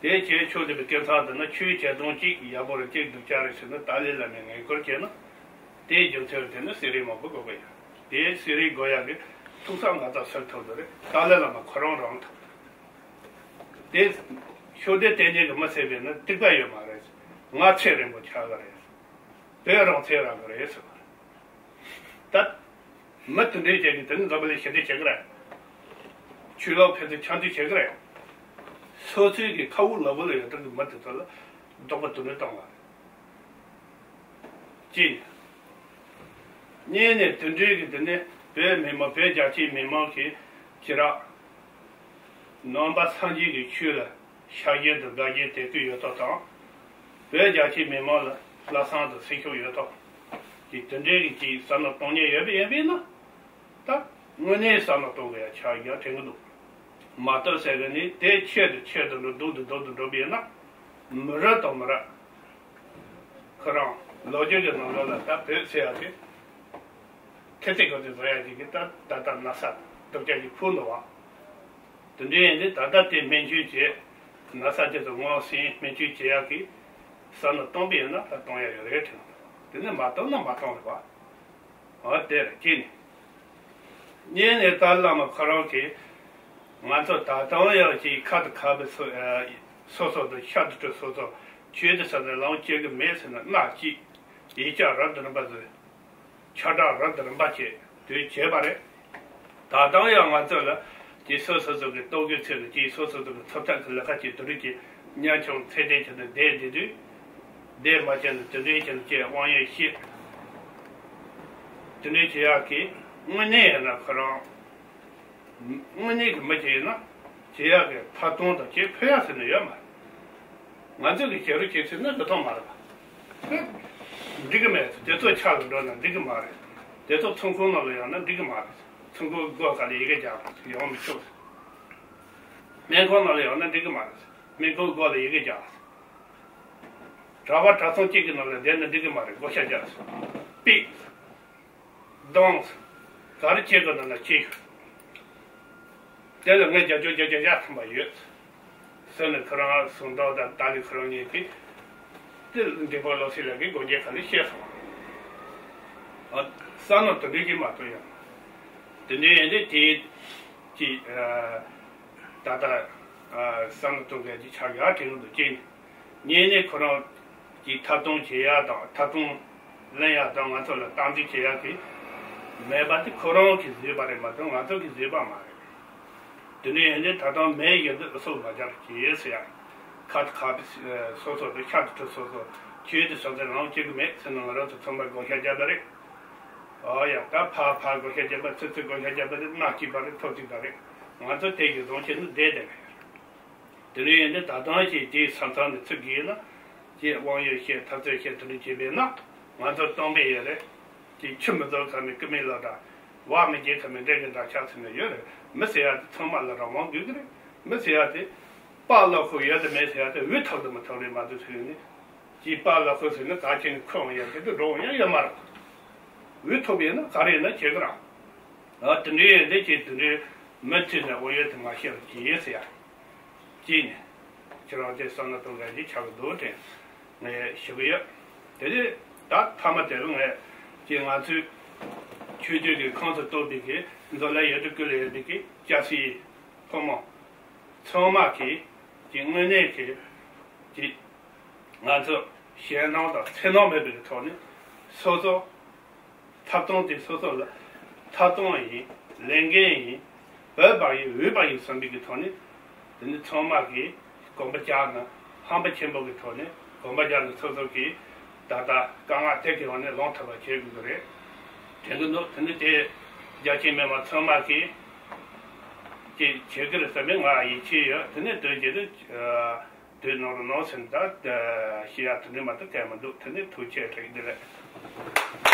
དེ་བྱེད་ཆོག་བསྡད་པའི་སྐད་ཚང་དུ་ན་ཆོས་བྱེད་སྟངས་གཅིག་ཡག་པོ་རེད། གཅིག་སྡུག་ཅག་རེད་ཟེར་ན་ཏཱ་ལའི་བླ་མས་ངེས་སྐོར་བྱས་ན། དེའི་རྒྱུ་མཚན་དེ་ནི་གསེར་རིལ་མང་པོ་དགོས་ཀྱི་ཡོད། དེའི་གསེར་རིལ་དགོས་ཡག་གི་ཐུགས་བསམ་ང་ཚོ་ཟེར་ཐུབ་འདུག་རེད། ཏཱ་ལའི་བླ་མ་ཁོ་རང་རང་ཐུབ་འདུག་དེ་ཤུགས་ལྡན་བསྟན་འཛིན་གྱིས་མི་བསད་པས་ན་སྡིག་པ་ཡོད་མ་རེད། ང་ཚེ་རིང་པོ་ཆགས་ཀྱི་རེད། བོད་རང་ཚེ་རག་གི་རེད་ཟེར་བ་རེད། ད་མི་དེ་འདྲའི་ཅན་གྱིས་དེ་ནི་འཛམ་བུ་གླིང་ཞི་བདེ་བྱེད་ཀྱི་རེད། ཆོས་ལུགས་ཕན་ཚུན་ཆ་མཐུན་བྱེད་ཀྱི་རེད། སོ་སོའི་གི་ཁ་དབུགས་ལག་པ་ལ་ཡོད་དུས་ཀྱི་མི་དེ་ཚོ་ལ་བདོག་པ་དུ་ནས་བཏང་བ་རེད། གཅིག་ནས། གཉིས་ནས་དེ་འདྲའི་གི་དེ་ནི་བོད་མི་མང་བོད་རྒྱ་ཆེའི་མི་མང་གིས་ཁྱེད་རང་ནང་པ་སངས་རྒྱས་ཀྱི་ཆོས་ལ་ཤ་ཞེན་དང་དགའ་ཞེན་དེ་ཚོ་ཡོད་ཐོག་དང་། བོད་རྒྱ་ཆེའི་མི་མང་ལ་བླ་བསམ་དང་སེམས་ཤུགས་ཡོད་ཐོག་གི་དེ་འདྲའི་གི་ཅིག་བསམ་བློ་གཏོང་མཁན་ཡོད་པ་ཡིན་པས་ན། ད་དངོས་གནས་བསམ་བློ་གཏོང་དགོས་ཡ་ཆགས་ཡ་དྲན་གི་འདུག་མ་གཏོགས་ཟེར་གི་ནི་དེ་ཆེད་དུ་ཆེད་དུ་འགྲོ་སྡུག་ཏུ་སྡུག་ཏུ་འགྲོ་བས་ན། མི་རབས་དང་མི་རབས། ཁོ་རང་ལོ་རྒྱུས་ཀྱི་ནང་ལོགས་ལ་ད་བོད་ཟེར་ཡ་དེ། ཁེ་ཚིག་གོ་དེ་བཟོ་ཡ་ཅིག་གི་ད་ད་ལྟ་ན་ཚ་སྡུག་ཅག་ཅིག་ཕུལ་འདུག་བ། དེ་འདྲ་ཡིན་དུས་ད་ལྟ་དེ་སྨན་བཅོས་བྱས། ན་ཚ་དེ་ཚོ་ངོ་ཟིན་སྨན་བཅོས་བྱེད་ཡག་གི་བསམ་བློ་གཏོང་པ་ཡིན་ན་ད་གཏོང་ཡ་ཡོད་རེད་དྲན། དེ་ནི་མ་གཏོང་ན་མ་གཏོང་རེད་བ། འོ་དེ་རེད་གཅིག་ནས། གཉིས་ནས་ཏཱ་ལའི་བླ་མ་ཁོ་རང་གིས་ང་ཚོ་ད་དུང་ཡང་ཅིག་ཁ་དང་ཁ་བའི་སོ་སོ་དང་ཤ་དང་གྲི་སོ་སོ་ཆོས་དང་ས་དང་ལམ་སྐྱེལ་གི་མེད་ཟེར་ན་སྣ་གཅིག་ཡིག་ཆ་རབ་དང་རིམ་པ་བཟོས། ཁྱབ་བསྒྲགས་རབ་དང་རིམ་པ་བྱས་དུས་བྱས་པ་རེད། ད་དུང་ཡང་ང་ཚོ་ལ་ཅིག་སོ་སོ་སོ་གི་ལྟོ་གོས་ཚོས་ནས་ཅིག་སོ་སོ་སོ་གི་ཐོབ་ཐང་གི་ལས་ཀ་བྱེད་དུ་རིགས་ཀྱི་ཉམ་ཆུང་ཚད་ལྡན་བྱས་ནས་བསྡད་བསྡད་དུས། བསྡད་མ་བྱས་ནས་དེ་འདྲའི་བྱས་ནས་ཅིག་དབང་ཡོད་ཤེས། དེ་འདྲའི་བྱེད་ཡག་གི་དངོས་གནས་ཡིན་ན་ཁོ་རང་། དངོས་གནས་ཀྱི་མི་ཅིག་ཡིན་ན་བྱེད་ཡག་གི་ཐབས་སྟངས་དང་ཅིག་ཕན་ཡག་ཟེར་ནས་ཡོད་མ་རེད། ང་ཚོ་གི་བྱེད་རོགས་བྱེད་ཟེར་ན་འགྲིག་ཐབས་མ་རེད་པ། འགྲིག་གི་མེད། དེ་ཚོ་ཆགས་ལ་འགྲོ་ན་འགྲིག་གི་མ་རེད། དེ་ཚོ་ཚོང་ཁང་ནང་ལ་ཡོང་ན་འགྲིག་གི་མ་རེད། ཚོང་ཁང་སྒོ་ཁ་ལ་ཡི་གེ་རྒྱག་པ་ཡོང་མི་ཆོག་སྨན་ཁང་ནང་ལ་ཡོང་ན་འགྲིག་གི་མ་རེད། སྨན་ཁང་སྒོ་ལ་ཡི་གེ་རྒྱག་གྲྭ་པ་གྲྭ་ཚང་གཅིག་གི་ནང་ལ་བསྡད་ན་འགྲིག་གི་མ་རེད། བགོ་བཤའ་རྒྱག་པིག་གདོང་། ག་རེ་བྱེད་དགོས་ན་ན་ཅི། དེ་ལ་ངས་རྒྱབ་སྐྱོར་བརྒྱ་ཆ་བརྒྱ་ཐམ་པ་ཡོད། ཟེར་ནས་ཁོ་རང་ཟུང་ཟློག་དང་ཏཱ་ལའི་ཁོ་རང་གཉིས་ཀྱིས། དེ་འདི་པོ་ལོ་སི་ལགས་ཀྱིས་སྒོ་འགྱེལ་ག་ལེ་བཤད་སོང་། ཨ། བསམ་བློ་དེ་འདྲའི་གིས་མ་གཏོགས་ཡང་། དེ་འདྲའི་ཡིན་དུས་དེ། ཅི། ད་ལྟ། བསམ་བློ་གཏོང་མཁན་གྱི་ཆགས་ཡག་དྲན་གྱི་འདུག་ཅེས་ནས། ངས་ནི་ཁོ་རང་གི་ཐབ་སྟངས་བྱེད་ཡག་དང་ཐབ་སྟངས་ལེན་ཡག་དང་ང་ཚོ་ལ་སྟངས་འཛིན་བྱེད་ཡག་གི་མེད་པ་དེ་ཁོ་རང་གིས་བཟོས་པ་རེད་མ་གཏོགས་ང་ཚོ་གིས་བཟོས་པ་མ་རེད། དེ་འདྲ་ཡིན་དུས་ད་ལྟ་མེད་ཡོད་དུས་ཨུ་ཚུགས་མ་རྒྱག་གྱིས་ཟེར་ཡག་ཁ་དང་ཁ་སོ་སོ་དང་ཤ་དང་གྲི་སོ་སོ་ཆོས་དང་ས་དང་ལམ་གཅིག་གི་མེད་ཟེར་ན་ང་རང་ཚོ་ཚང་མ་བགོ་བཤའ་བརྒྱབ་པ་རེད། ཨོ་ཡ། ད་ཕར་ཕར་བགོ་བཤའ་བརྒྱབ་པ་ཚུར་ཚུར་བགོ་བཤའ་བརྒྱབ་པ་དེ་སྣ་གཅིག་པ་རེད། ཐོབ་ཅིག་པ་རེད། ང་ཚོ་དེ་ཡི་བཟང་ཆེ་ནི་བསྡད་བསྡད་པ་རེད། དེ་ནས་ཡིན་ཏེ་ད་ལྟ་ཞིག་དེའི་ས་མཚམས་ནས་ཚུར་བརྒལ་ན། ཅེས་དབང་ཡོད་བཤད་འཐབ་རྩོད་བཤད་དེ་འདྲ་བྱས་པས་ན་ང་ཚོ་སྟོང་པས་ཡོད་རེད། ཅེས་ཆུ་མི་འཛོལ་ཁ་མི་རྐུ་མའི་ལོ་འདྲ། བག་མི་རྒྱག་ཁ་མི་འདྲེ་གི་འདྲ་ཆགས་ཟིན་ནས་ཡོད་རེད། མི་ཟེར་ཡ་དེ་ཚང་མ་ལ་རང་དབང་དགོས་ཀྱི་རེད། མི་ཟེར་ཡ་དེ་དཔའ་བློ་ཁོག་ཡོད་དམ་མེད་ཟེར་ཡ་དེ་འུ་ཐུབ་དང་མི་ཐུབ་རེད་མ་གཏོགས་ཟེར་ནས། ཅེས་དཔའ་བློ་ཁོག་ཟེར་ན་ག་ཅི་ནས་ཁོ་འོང་ཡ་དེ་དུ་འགྲོ་འོང་ཡ་ཡོད་མ་རེད། འུ་ཐུབ་ཡིན་ན་ག་རེ་ཡིན་ན་བྱེད་ཀྱི་རེད། ཨ། དེ་འདྲའི་ཡོད་དེ་ཅེས་དེ་འདྲའི་མི་ཚོས་ནས་འོ་ཡོད་དེ་མ་བཤད་པ་ཅི་ཡིན་ཟེར་ཡ། ཅེས་ནས། ཁྱེད་རང་ཚོས་བསམ་བློ་གཏོང་མཁན་ཞིག་ཆགས་ཀྱི་འདུག་དྲན་ངས་ཞུ་གི་ཡོད། དེ་ནས་ད་མཐའ་མ་དེ་ལ་ངས་ཀྱི་ང་ཚོའི་ཆོས་བརྒྱུད་ཀྱི་ཁོངས་སུ་གཏོགས་པའི་གི་མདོ་ལ་ཡུལ་གྲུ་ཀུན་ལ་ཡོད་པའི་གི་སྐྱ་སེར་ཕོ་མོ་ཚང་མ་གིས་ཀྱི་དངོས་གནས་ཀྱི་ཀྱི་ང་ཚོ་ཞེད་སྣང་དང་འཚེར་སྣང་མེད་པའི་གི་ཐོག་ནས་སོ་སོ། ཐབ་སྟངས་དེ་སོ་སོ་ལ་ཐབ་སྟངས་ཡིན། ལས་འགན་ཡིན། འོས་པ་ཡིན། འོས་པ་ཡིན་བསམ་པའི་གི་ཐོག་ནས། དེ་ནི་ཚང་མ་གིས་གོམ་པ་རྒྱག་ན་ཧམ་པ་ཆེན་པོ་གི་ཐོག་ནས་གོམ་པ་རྒྱག་ན་སོ་སོ་གིས་ད་ལྟ་དཀའ་ངལ་དེ་གི་འོག་ནས་ལངས་ཐུབ་པ་བྱེད་དགོས་ཀྱི་རེད། དྲན་གི་འདུག་དེ་ནི་དེ་རྒྱ་ཆེའི་མི་མང་ཚང་མ་གིས་ བྱེད་ཀྱི་རེད་བསམ་པའི་ང་ཡིད་ཆེས་ཡོད། དེ་ནས་དོན་རྒྱུ་དེ་དུས་ནོར་ནོར་ཟིན་ད་ཤི་ཡ་དེ་འདྲ་མ་གཏོགས་གལ་མི་འདུག་དེ་ནས་ཐུགས་རྗེ་ཆེ་བདེ་ལེགས།